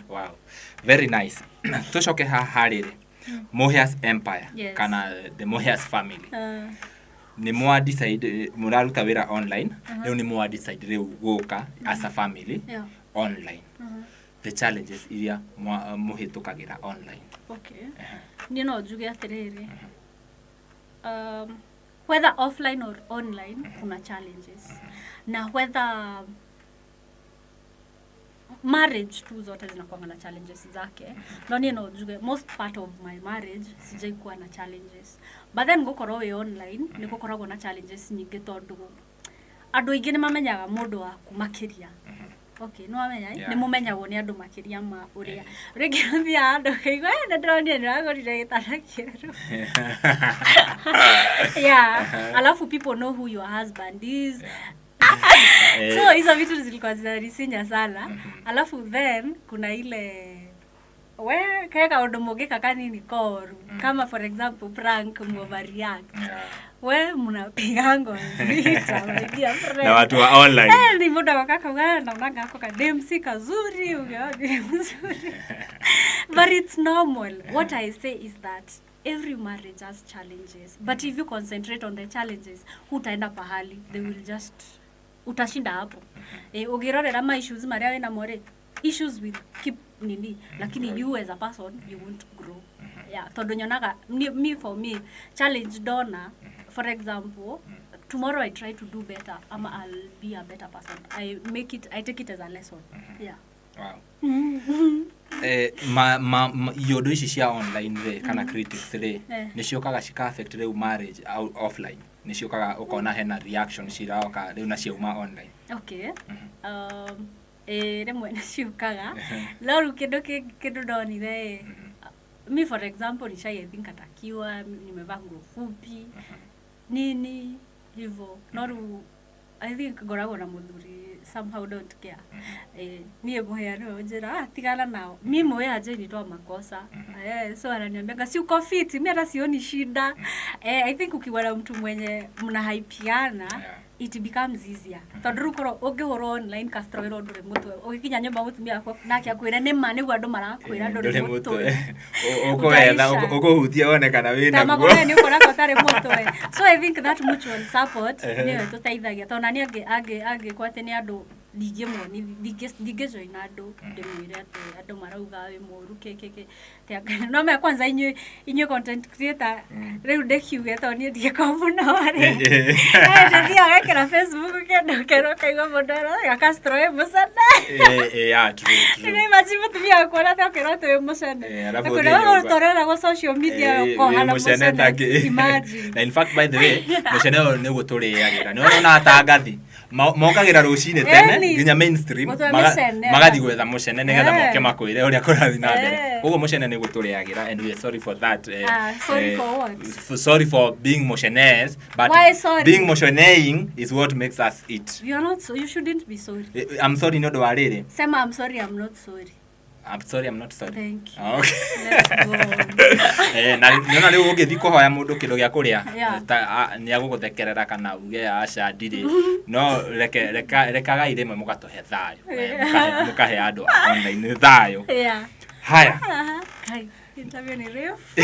B: Wow, very nice. Tucoke haha rĩrĩ, Mohias Empire kana the Mohias family, nĩ mwa decide mũraruta wĩra online rĩu, nĩ mwa decide rĩu gũka as a family online, the challenges iria mũhĩtũkagĩra online?
A: Okay, niĩ no njuge atĩrĩrĩ, whether offline or online, kuna challenges, na whether marriage tu zote zinakuanga na challenges zake. No niĩ no njuge most part of my marriage sijaikuwa na challenges, but then gũkorwo wĩ online nĩ gũkoragwo na challenges nyingĩ, tondũ andũ aingĩ nĩ mamenyaga mũndũ waku makĩria. Okay, nĩ wamenya, eh? Nĩ mũmenyagwo nĩ andũ makĩria ma ũrĩa rĩngĩ ũthiaga andũ ũkaigua, "Eh, nĩ ndĩronire nĩ wagũrire gĩtanda kĩerũ." Yeah, alafu people know who your husband is. So hizo vitu zilikuwa zinanisinya sana. Alafu then kuna ile we ke kaũndũ mũngĩka kanini koru, kama for example prank, muoverreact, we mnapigangwa vita, my dear friend.
B: Na watu wa online.
A: Ni mũndũ agoka akauga, "Naona gako kadem si kazuri, ugewa ni mzuri." But it's normal. What I say is that every marriage has challenges, but if you concentrate on the challenges, hutaenda pahali. They will just, utashinda hapo. Ũngĩrorera ma issues marĩa wĩnamo rĩ, issues will keep nini, lakini you as a person, you won't grow. Yeah, tondũ nyonaga me, for me, challenge ndona, for example, tomorrow I try to do better ama I'll be a better person. I make it, I take it as a lesson. Yeah.
B: Wow. Ma iondo ici cia online rĩ, kana critics rĩ, nĩ ciũkaga cika affect rĩu marriage offline? Nĩ ciũkaga ũkona hena reaction ciroka rĩu na ciauma online?
A: Okay, ĩĩ, rĩmwe nĩ ciũkaga, no rĩu kĩndũ kĩngĩ, kĩndũ ndonire ĩ, mi for example nishai, I think, atakiwa nimevaa nguo fupi nini hivyo, no rĩu I think ngoragwo na mũthuri somehow don't care. Niĩ mũhĩa nĩwe ũnjĩra, "Ah, tigana nao." Mi mũhĩa hajainitoa makosa, so ananiambianga, "Si uko fit? Mi hata sioni shida." I think ukiwa na mtu mwenye mnahaipiana, it becomes easier, tondũ rĩu korwo ũngĩhũrwo online Castro wĩrwo ndũrĩ mũtwe, ũgĩkinya nyũmba mũtumia waku nake akwĩre nĩ ma nĩguo andũ marakwĩra ndũrĩ mũtwe.
B: Ũkũwetha.
A: Utaisha.
B: Ũkũhutia wone kana wĩ
A: Ta
B: naguo.
A: magũrũ nĩ ũkoraga ũtarĩ mũtwe. So I think that mutual support nĩyo ĩtũteithagia, tondũ nani angĩkwo atĩ nĩ andũ ndingĩmuoni, ndingĩjoin andũ ndĩmwĩre atĩ andũ marauga wĩ mũru kĩ kĩ kĩ. No me kwanza inyuĩ content creator, rĩu ndĩkiuge tondũ niĩ ndiĩko mũno rĩ, ndĩthiaga gekĩra Facebook kĩndũ kĩrĩa ũkaigua mũndũ aroiga Castro wĩ mũcene.
B: Yeah, true, true.
A: Nĩ imagine mũtumia wakwa ona atĩ ũkĩrwo atĩ wĩ mũcene.
B: Eh, alafu
A: Akwĩra,
B: ũthiĩ
A: "Wewe
B: nyũmba.
A: ũtũreragwo social media ũkohana
B: Wĩ mũcene
A: mũcene."
B: takĩ.
A: Imagine.
B: Na in fact, by the way, mũcene ũyũ nĩguo tũrĩagĩra. Nĩ ũrona atangathi mokagĩra rũcinĩ tene
A: Ĩni.
B: nginya mainstream
A: Gũtwe mĩcene.
B: magathiĩ gwetha mũcene nĩgetha moke makwĩre ũrĩa kũrathiĩ na mbere. Koguo mũcene nĩguo tũrĩagĩra, and we are sorry for that.
A: Ah, sorry for what?
B: Sorry for being motionaires, but
A: Why sorry?
B: being motioneering is what makes us eat.
A: You are not so, you shouldn't be sorry.
B: I'm sorry nĩ ũndũ wa rĩrĩ.
A: Sema, "I'm sorry, I'm not sorry."
B: I'm sorry, I'm not sorry.
A: Thank you.
B: Okay.
A: Let's go.
B: Na nĩona rĩu ũngĩthiĩ kũhoya mũndũ kĩndũ gĩa kũrĩa, nĩ agũgũthekerera kana uge aca ndirĩ, no reke rekagai rĩmwe mũgatũhe thayũ. Mũkahe andũ a online thayũ. Haya.
A: Aha. Kai, interview ni refu.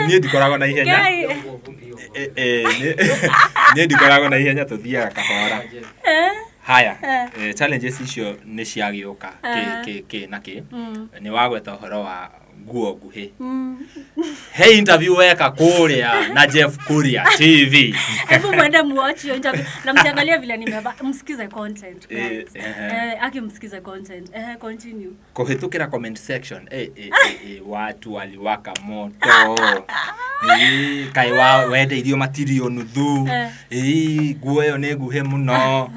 B: Niĩ ndikoragwo na ihenya.
A: Kai.
B: Niĩ ndikoragwo na ihenya, tũthiaga kahora. Haya. Challenges icio nĩ ciagĩũka kĩ kĩ kĩ na kĩ? Nĩ wagweta ũhoro wa nguo nguhĩ. He interview weka kũrĩa na Jeff Kuria TV.
A: Hebu mwende muwatch hiyo interview na msiangalie vile nimevaa, msikize content, guys. Aki msikize content. Continue.
B: Kũhĩtũkĩra comment section, watu waliwaka moto. Kaĩ wa wende irio matirio nuthu. Nguo ĩyo nĩ nguhĩ mũno.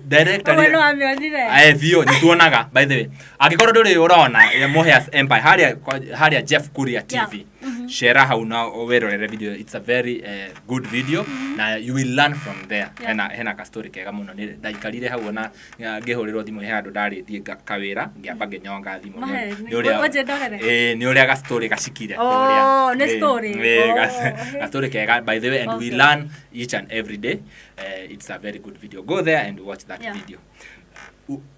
B: Director
A: Wewe no amionire.
B: Biũ nĩ tuonaga. By the way, angĩkorwo ndũrĩ ũrona Moheas Empire harĩa harĩa Jeff Kuria TV, share hau na wĩrorere video. It's a very good video na you will learn from there. Hena ka story kega mũno. Nĩ ndaikarire hau ona ngĩhũrĩrwo thimũ, he handũ ndarĩtie kawĩra, ngĩamba ngĩnyonga thimũ.
A: Mahe,
B: Nĩ ũrĩa
A: ũnjĩ ndorere?
B: Nĩ ũrĩa ga story gacikire
A: Oh,
B: kũrĩa.
A: nĩ story. Oh, okay.
B: Ga story kega, by the way, and we learn each and every day. It's a very good video. Go there and watch that video.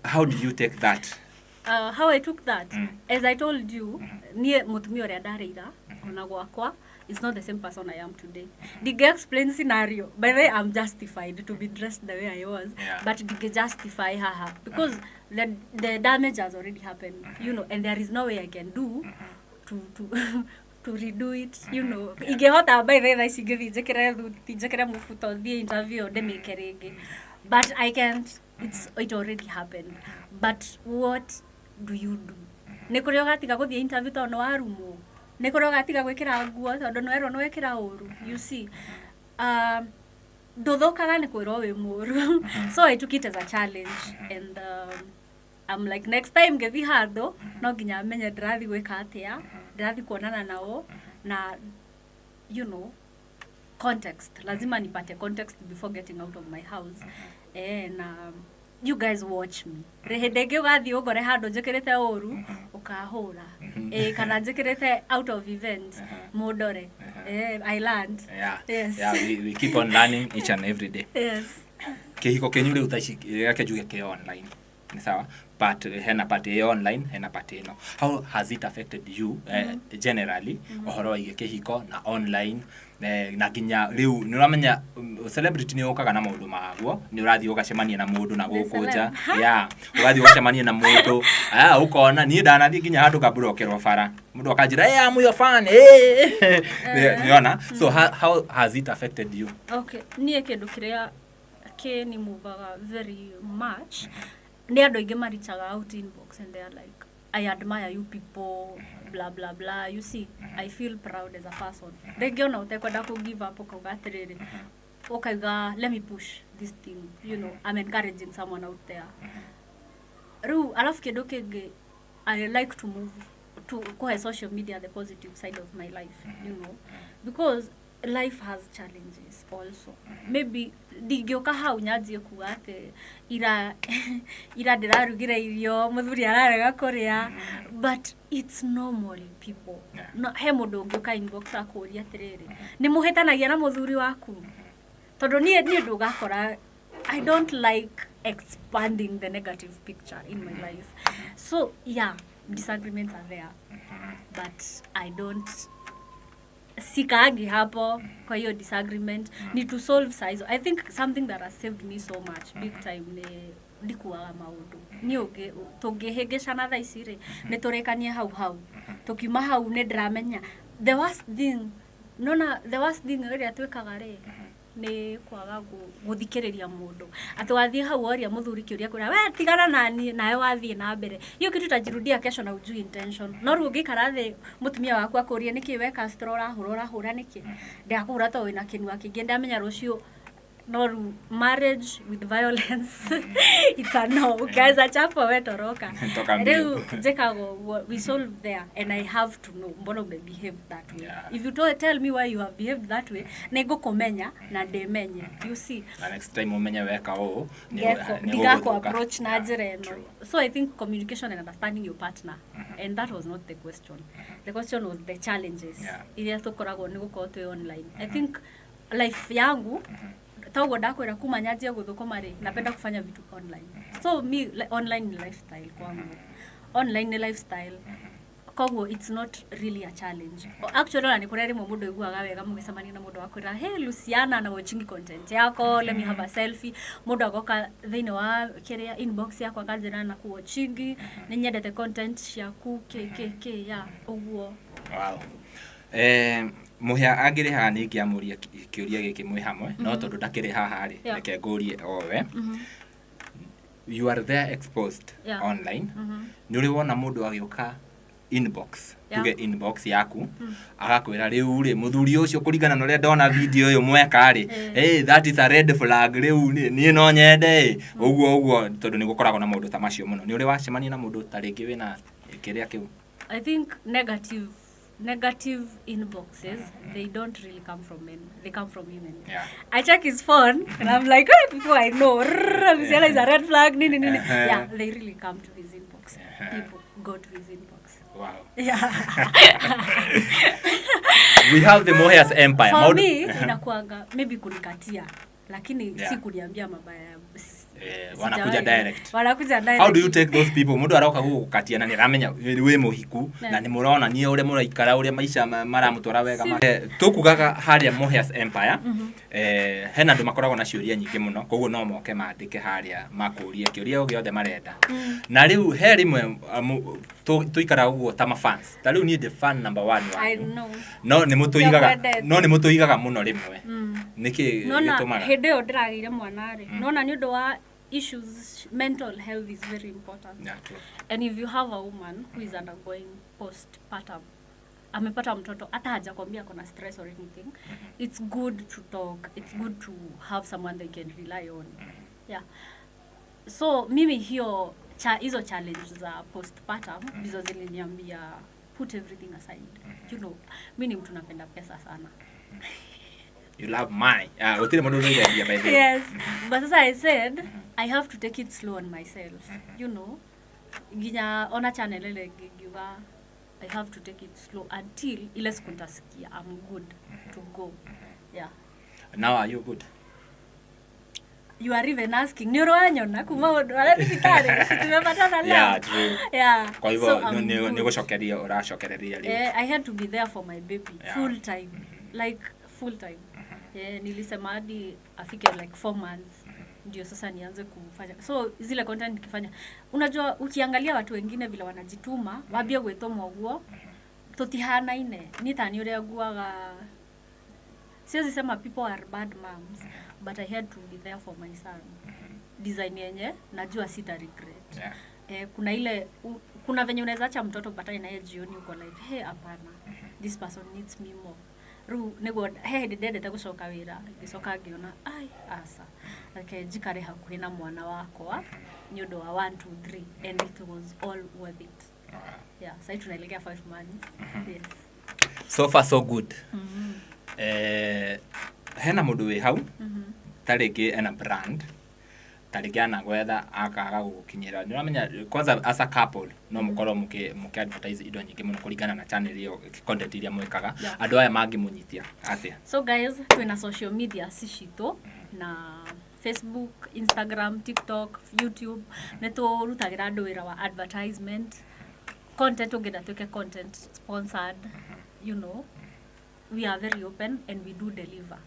B: How did you take that?
A: How I took that, as I told you, niĩ mũtumia ũrĩa ndarĩira ona gwakwa is not the same person I am today. Ndingĩ explain scenario. By the way, I'm justified to be dressed the way I was, but ndingĩ justify haha because the damage has already happened, and there is no way I can do to redo it. Ingĩhota, by the way, thaa ici ingĩthiĩ njĩkĩre thuti, njĩkĩre mũbuto, thiĩ interview ndĩmĩke rĩngĩ, but I can't. It already happened. But what do you do? Nĩ kũrĩ ũgatiga gũthiĩ interview tondũ nĩ warumwo? Nĩ kũrĩ ũgatiga gwĩkĩra nguo tondũ nĩ werwo nĩ wekĩra ũru? You see, ndũthũkaga nĩ kwĩrwo wĩ mũru. So I took it as a challenge and I'm like, next time ngĩthiĩ handũ no nginya menye ndĩrathiĩ gwĩka atĩa, ndĩrathiĩ kuonana nao na context, lazima nipate context before getting out of my house. Na you guys watch me. Hĩndĩ ĩngĩ ũgathiĩ ũngore handũ njĩkĩrĩte ũru, ũkahũra, kana njĩkĩrĩte out of event, mũndore. I learned. Yes.
B: Yeah, we keep on learning each and every day. Kĩhiko kĩnyu rĩu thaa ici, reke njuge kĩ online nĩ sawa, but hena part ĩ online, hena part ĩno. How has it affected you, generally ũhoro waigie kĩhiko na online, na nginya rĩu nĩ ũramenya celebrity nĩ ũkaga na maũndũ maguo, nĩ ũrathiĩ ũgacemania na mũndũ na
A: Nĩ
B: gũkũ nja.
A: Celeb.
B: Yeah, ũgathiĩ ũgacemania na mũndũ, ũkona niĩ ndanathiĩ nginya handũ ngaburokerwo bara, mũndũ akanjĩra, "Hey, I'm your fan." Hey. Nĩona? So how has it affected you?
A: Okay, niĩ kĩndũ kĩrĩa kĩnimuvaga very much nĩ andũ aingĩ marichaga out inbox and they are like, "I admire you people." Blah blah blah. You see, I feel proud as a person. Rĩngĩ ona ũtekwenda kũ give up, ũkauga atĩrĩrĩ, ũkauga, "Let me push this thing." I'm encouraging someone out there rĩu. Alafu kĩndũ kĩngĩ, I like to move to kũhe social media the positive side of my life, because life has challenges also. Maybe ndingĩũka hau nyanjie kuga atĩ ira ira ndĩrarugire irio, mũthuri ararega kũrĩa, but it's normal, people. No, he mũndũ ũngĩũka inbox akũria atĩrĩrĩ, nĩ mũhĩtanagia na mũthuri waku? Tondũ niĩ ndũgakora, I don't like expanding the negative picture in my life. So yeah, disagreements are there, but I don't sikaangi hapo kwa hiyo disagreement. Ni to solve saa hizo. I think something that has saved me so much big time ni ndikuaga maũndũ. Niĩ tũngĩhĩngĩcana thaa ici rĩ, nĩ tũrĩkanie hau hau. Tũkiuma hau nĩ ndĩramenya the worst thing, nona the worst thing ĩrĩa twĩkaga rĩ, nĩ kwaga gũthikĩrĩria mũndũ, atĩ wathiĩ hau woria mũthuri kĩũria, kwĩra we tigana naniĩ, nawe wathiĩ na mbere, hiyo kitu itajirudia kesho na ujui intention. No rĩu ũngĩikara thĩ, mũtumia waku akũrie, nĩkĩ we Castro ũrahũra, ũrahũra nĩkĩ? Ndĩrakũhũra tondũ wĩna kĩnua kĩingĩ, ndamenya rũciũ. No rĩu marriage with violence, it's a no. Ukianza chapa, we toroka.
B: Toka mbio.
A: Rĩu njĩkaga ũguo, we solve there, and I have to know mbona umebehave that way. If you don't tell me why you have behaved that way, nĩngũkũmenya na ndĩmenye, you see.
B: Na next time umenye weka ũũ
A: Ngeko
B: nĩ
A: ndigakũ
B: gũgũthũka.
A: approach na njĩra ĩno.
B: True.
A: So I think communication and understanding your partner. And that was not the question. The question was the challenges iria tũkoragwo nĩ gũkorwo twĩ online. I think life yangu, toguo ndakwĩra, kuma nyanjie gũthũkũma rĩ, napenda kufanya vitu online. So mi online ni lifestyle kwangu, online ni lifestyle, koguo it's not really a challenge. Actually, ona nĩ kũrĩa rĩmwe mũndũ aiguaga wega mũgĩcemania na mũndũ akwĩra, "Hey Luciana, na watching content yako, let me have a selfie." Mũndũ agoka thĩinĩ wa kĩrĩa inbox yakwa akanjĩra, "Na kuwatchingi, nĩ nyendete content ciaku," k k k ya ũguo.
B: Wow. Mũhĩa angĩrĩ haha nĩ ingĩamũria kĩũria gĩkĩ mwĩ hamwe, no tondũ ndakĩrĩ haha rĩ, reke ngũrie owe. You are there exposed online. Nĩ ũrĩ wona mũndũ agĩũka inbox, tuge inbox yaku, agakwĩra, "Rĩu rĩ, mũthuri ũcio, kũringana na ũrĩa ndona video ũyũ mweka rĩ, hey, that is a red flag, rĩu niĩ no nyende ĩ ũguo ũguo"? Tondũ nĩ gũkoragwo na maũndũ ta macio mũno. Nĩ ũrĩ wacemania na mũndũ ta rĩngĩ wĩna kĩrĩa kĩu?
A: I think negative inboxes, they don't really come from men, they come from women. I check his phone and I'm like, "Oh, people I know, rrr, Luciana is a red flag, nini nini." Yeah, they really come to his inbox. People go to his inbox. Yeah.
B: We have the Moheas Empire.
A: For me, inakuanga maybe kunikatia, lakini si kuniambia mabaya.
B: Wanakuja direct.
A: Wanakuja direct.
B: How do you take those people? Mundu aroka gugukatia na nĩaramenya wĩ mũhiku na nĩ mũronania ũrĩa mũraikara, ũrĩa maica maramũtwara wega. Tũkugaga harĩa Moheas Empire, hena andũ makoragwo na ciũria nyingĩ mũno, koguo no moke mandĩke harĩa makũrie kĩũria o gĩothe marenda. Na rĩu he rĩmwe tũikaraga ũguo ta mafans, ta rĩu niĩ ndĩ fan number one
A: I
B: wanyu.
A: know.
B: No nĩ mũtũigaga
A: Nĩkwendete.
B: No nĩ mũtũigaga mũno rĩmwe. Nĩkĩ
A: Nona
B: gĩtũmaga?
A: Hĩndĩ ĩyo ndĩragĩire mwana rĩ, nona nĩ ũndũ wa issues, mental health is very important.
B: Yeah, true.
A: And if you have a woman who is undergoing postpartum, amepata mtoto, hata hajakwambia ako na stress or anything, it's good to talk, it's good to have someone they can rely on. Yeah, so mimi hiyo hizo challenge za postpartum ndizo ziliniambia put everything aside. Mi ni mtu napenda pesa sana.
B: You love money. Ah, gũtirĩ mũndũ ũrĩrendia, by the way.
A: Yes, but sasa I said I have to take it slow on myself. Nginya ona channel ile ngiuga I have to take it slow until ile siku nitasikia I'm good to go. Yeah.
B: Now are you good?
A: You are even asking, nĩ ũrwanyona kuma ũndũ arĩa thibitarĩ tumepatana leo.
B: Yeah, true.
A: Yeah.
B: Kwa hivyo
A: So I'm good.
B: nĩ gũcokeria ũracokereria rĩu.
A: Eh, I had to be there for my baby full time, like full time. Yeah, nilisema hadi afike like 4 months ndio sasa nianze kufanya. So zile content nikifanya, unajua ukiangalia watu wengine vile wanajituma, wambie gwĩtũma ũguo, tũtihanaine. Niĩ ta nĩ ũrĩa nguaga, siwezi sema people are bad moms, but I had to be there for my son design yenye najua sita regret. Eh, kuna ile Kuna venye unaweza acha mtoto upatane naye jioni, uko like, "Hey, hapana, this person needs me more." Rĩu nĩguo he hĩndĩ ndendete gũcoka wĩra, ngĩcoka ngĩona, ai, aca, reke njikare hakuhĩ na mwana wakwa nĩ ũndũ wa 1 2 3, and it was all worth it. Yeah, sasa tunaelekea 5 months, yes.
B: So far so good. Hena mũndũ wĩ hau, ta rĩngĩ ena brand, ta rĩngĩ anagwetha akaga gũgũkinyĩra. Nĩ ũramenya kwanza as a couple no mũkorwo mũkĩ advertise indo nyingĩ mũno kũringana na channel ĩyo, content iria mwĩkaga. Andũ aya mangĩmũnyitia atĩa?
A: So guys, twina social media ci citũ na Facebook, Instagram, TikTok, YouTube. Nĩ tũrutagĩra andũ wĩra wa advertisement content. Ũngĩenda tuĩke content sponsored, we are very open and we do deliver.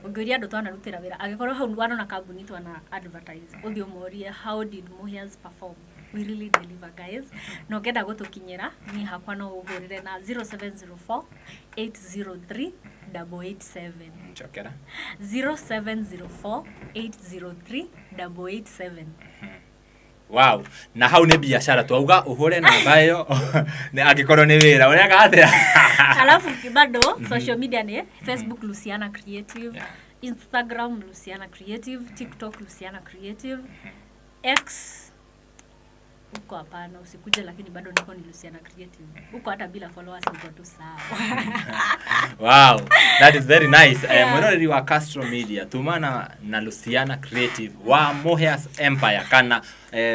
A: Ũngĩũria andũ twanarutĩra wĩra, angĩkorwo hau wanona kambuni twana advertise, ũthiĩ ũmorie, "How did Muhias perform?" We really deliver, guys. Na ũngĩenda gũtũkinyĩra, niĩ hakwa no ũhũrĩre na 0704 803 887.
B: Nchokera.
A: 0704 803 887.
B: Wow, na hau nĩ biacara twauga ũhũre namba ĩyo nĩ angĩkorwo nĩ wĩra ũreka atĩa.
A: Alafu bado social media ni Facebook Luciana Creative, Instagram Luciana Creative, TikTok Luciana Creative, X huko hapana, usikuje, lakini bado niko ni Luciana Creative huko. Hata bila followers niko tu sawa.
B: Wow, that is very nice. Mwĩroreri wa Castro Media, tumana na Luciana Creative wa Muhias Empire kana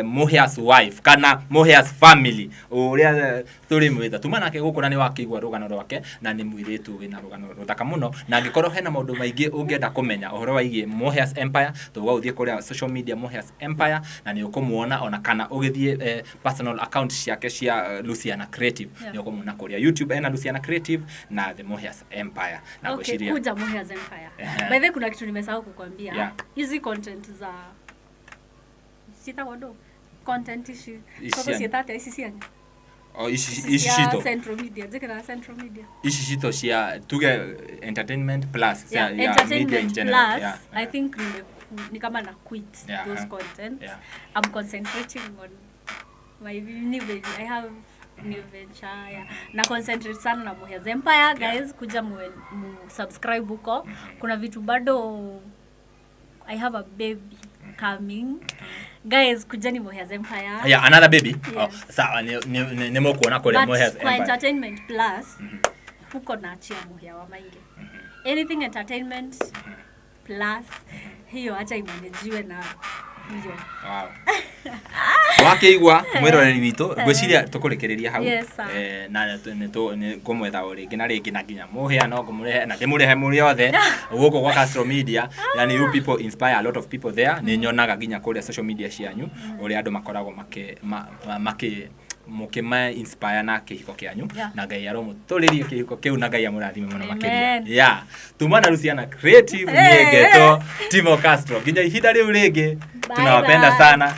B: Muhias wife kana Muhias family ũrĩa tũrĩmwĩta, tuma nake gũkũ na nĩ wakĩigua rũgano rwake, na nĩ mũirĩtu wĩna rũgano rũthaka mũno. Na angĩkorwo hena maũndũ maingĩ ũngĩenda kũmenya ũhoro waigiĩ Muhias Empire, tũga ũthiĩ kũrĩa social media Muhias Empire na nĩ ũkũmuona, ona kana ũgĩthiĩ personal account ciake cia Luciana Creative, nĩ ũkũmuona kũrĩa YouTube ena Luciana Creative na the Muhias Empire na
A: Okay,
B: ngwĩciria
A: kuja Muhias Empire.
B: Ehe.
A: By the way, kuna kitu nimesahau kukwambia. Hizi content za citagwo ndo content ici
B: Ici
A: tondũ
B: cia-
A: ciĩtate ici cianyu.
B: O, ici
A: Ici
B: ici
A: cia
B: citũ
A: Central Media, njĩkĩraga Central Media.
B: Ici citũ cia tuge entertainment plus cia,
A: Yeah,
B: yeah, media in
A: entertainment
B: general.
A: plus. I think ni kama na quit those contents. I'm concentrating on my new baby. I have new venture, yeah. Na concentrate sana na Muhias Empire, guys. Kuja mu subscribe huko. Kuna vitu bado. I have a baby coming, guys. Kujani Muhias Empire.
B: Yeah, another baby. Oh,
A: Yes.
B: sawa, nĩ mũkuona kũrĩa
A: But
B: Muhias
A: kwa
B: Empire.
A: entertainment plus huko naachia Muhia wa Maingi. Anything entertainment plus, hiyo acha imanagiwe na hiyo.
B: Wow. Wakĩigua mwĩroreri witũ, ngwĩciria tũkũrĩkĩrĩria hau.
A: Yes, sir.
B: Na nĩ ngũmwetha o rĩngĩ na rĩngĩ, na nginya mũhĩa no ngũmũrehe na ndĩmũrehe mũrĩ othe gũkũ gwa Castro Media. Yani you people inspire a lot of people there. Nĩ nyonaga nginya kũrĩa social media cianyu ũrĩa andũ makoragwo makĩ makĩ mũkĩma inspire na kĩhiko kĩanyu. Na Ngai aromũtũrĩrie kĩhiko kĩu na Ngai amũrathime mũno makĩria.
A: Amen.
B: Yeah, tuma na Luciana Creative.
A: Hey.
B: Niĩ ngetwo Timo Castro, nginya ihinda rĩu rĩngĩ.
A: Bye
B: Tunawapenda
A: bye.
B: sana.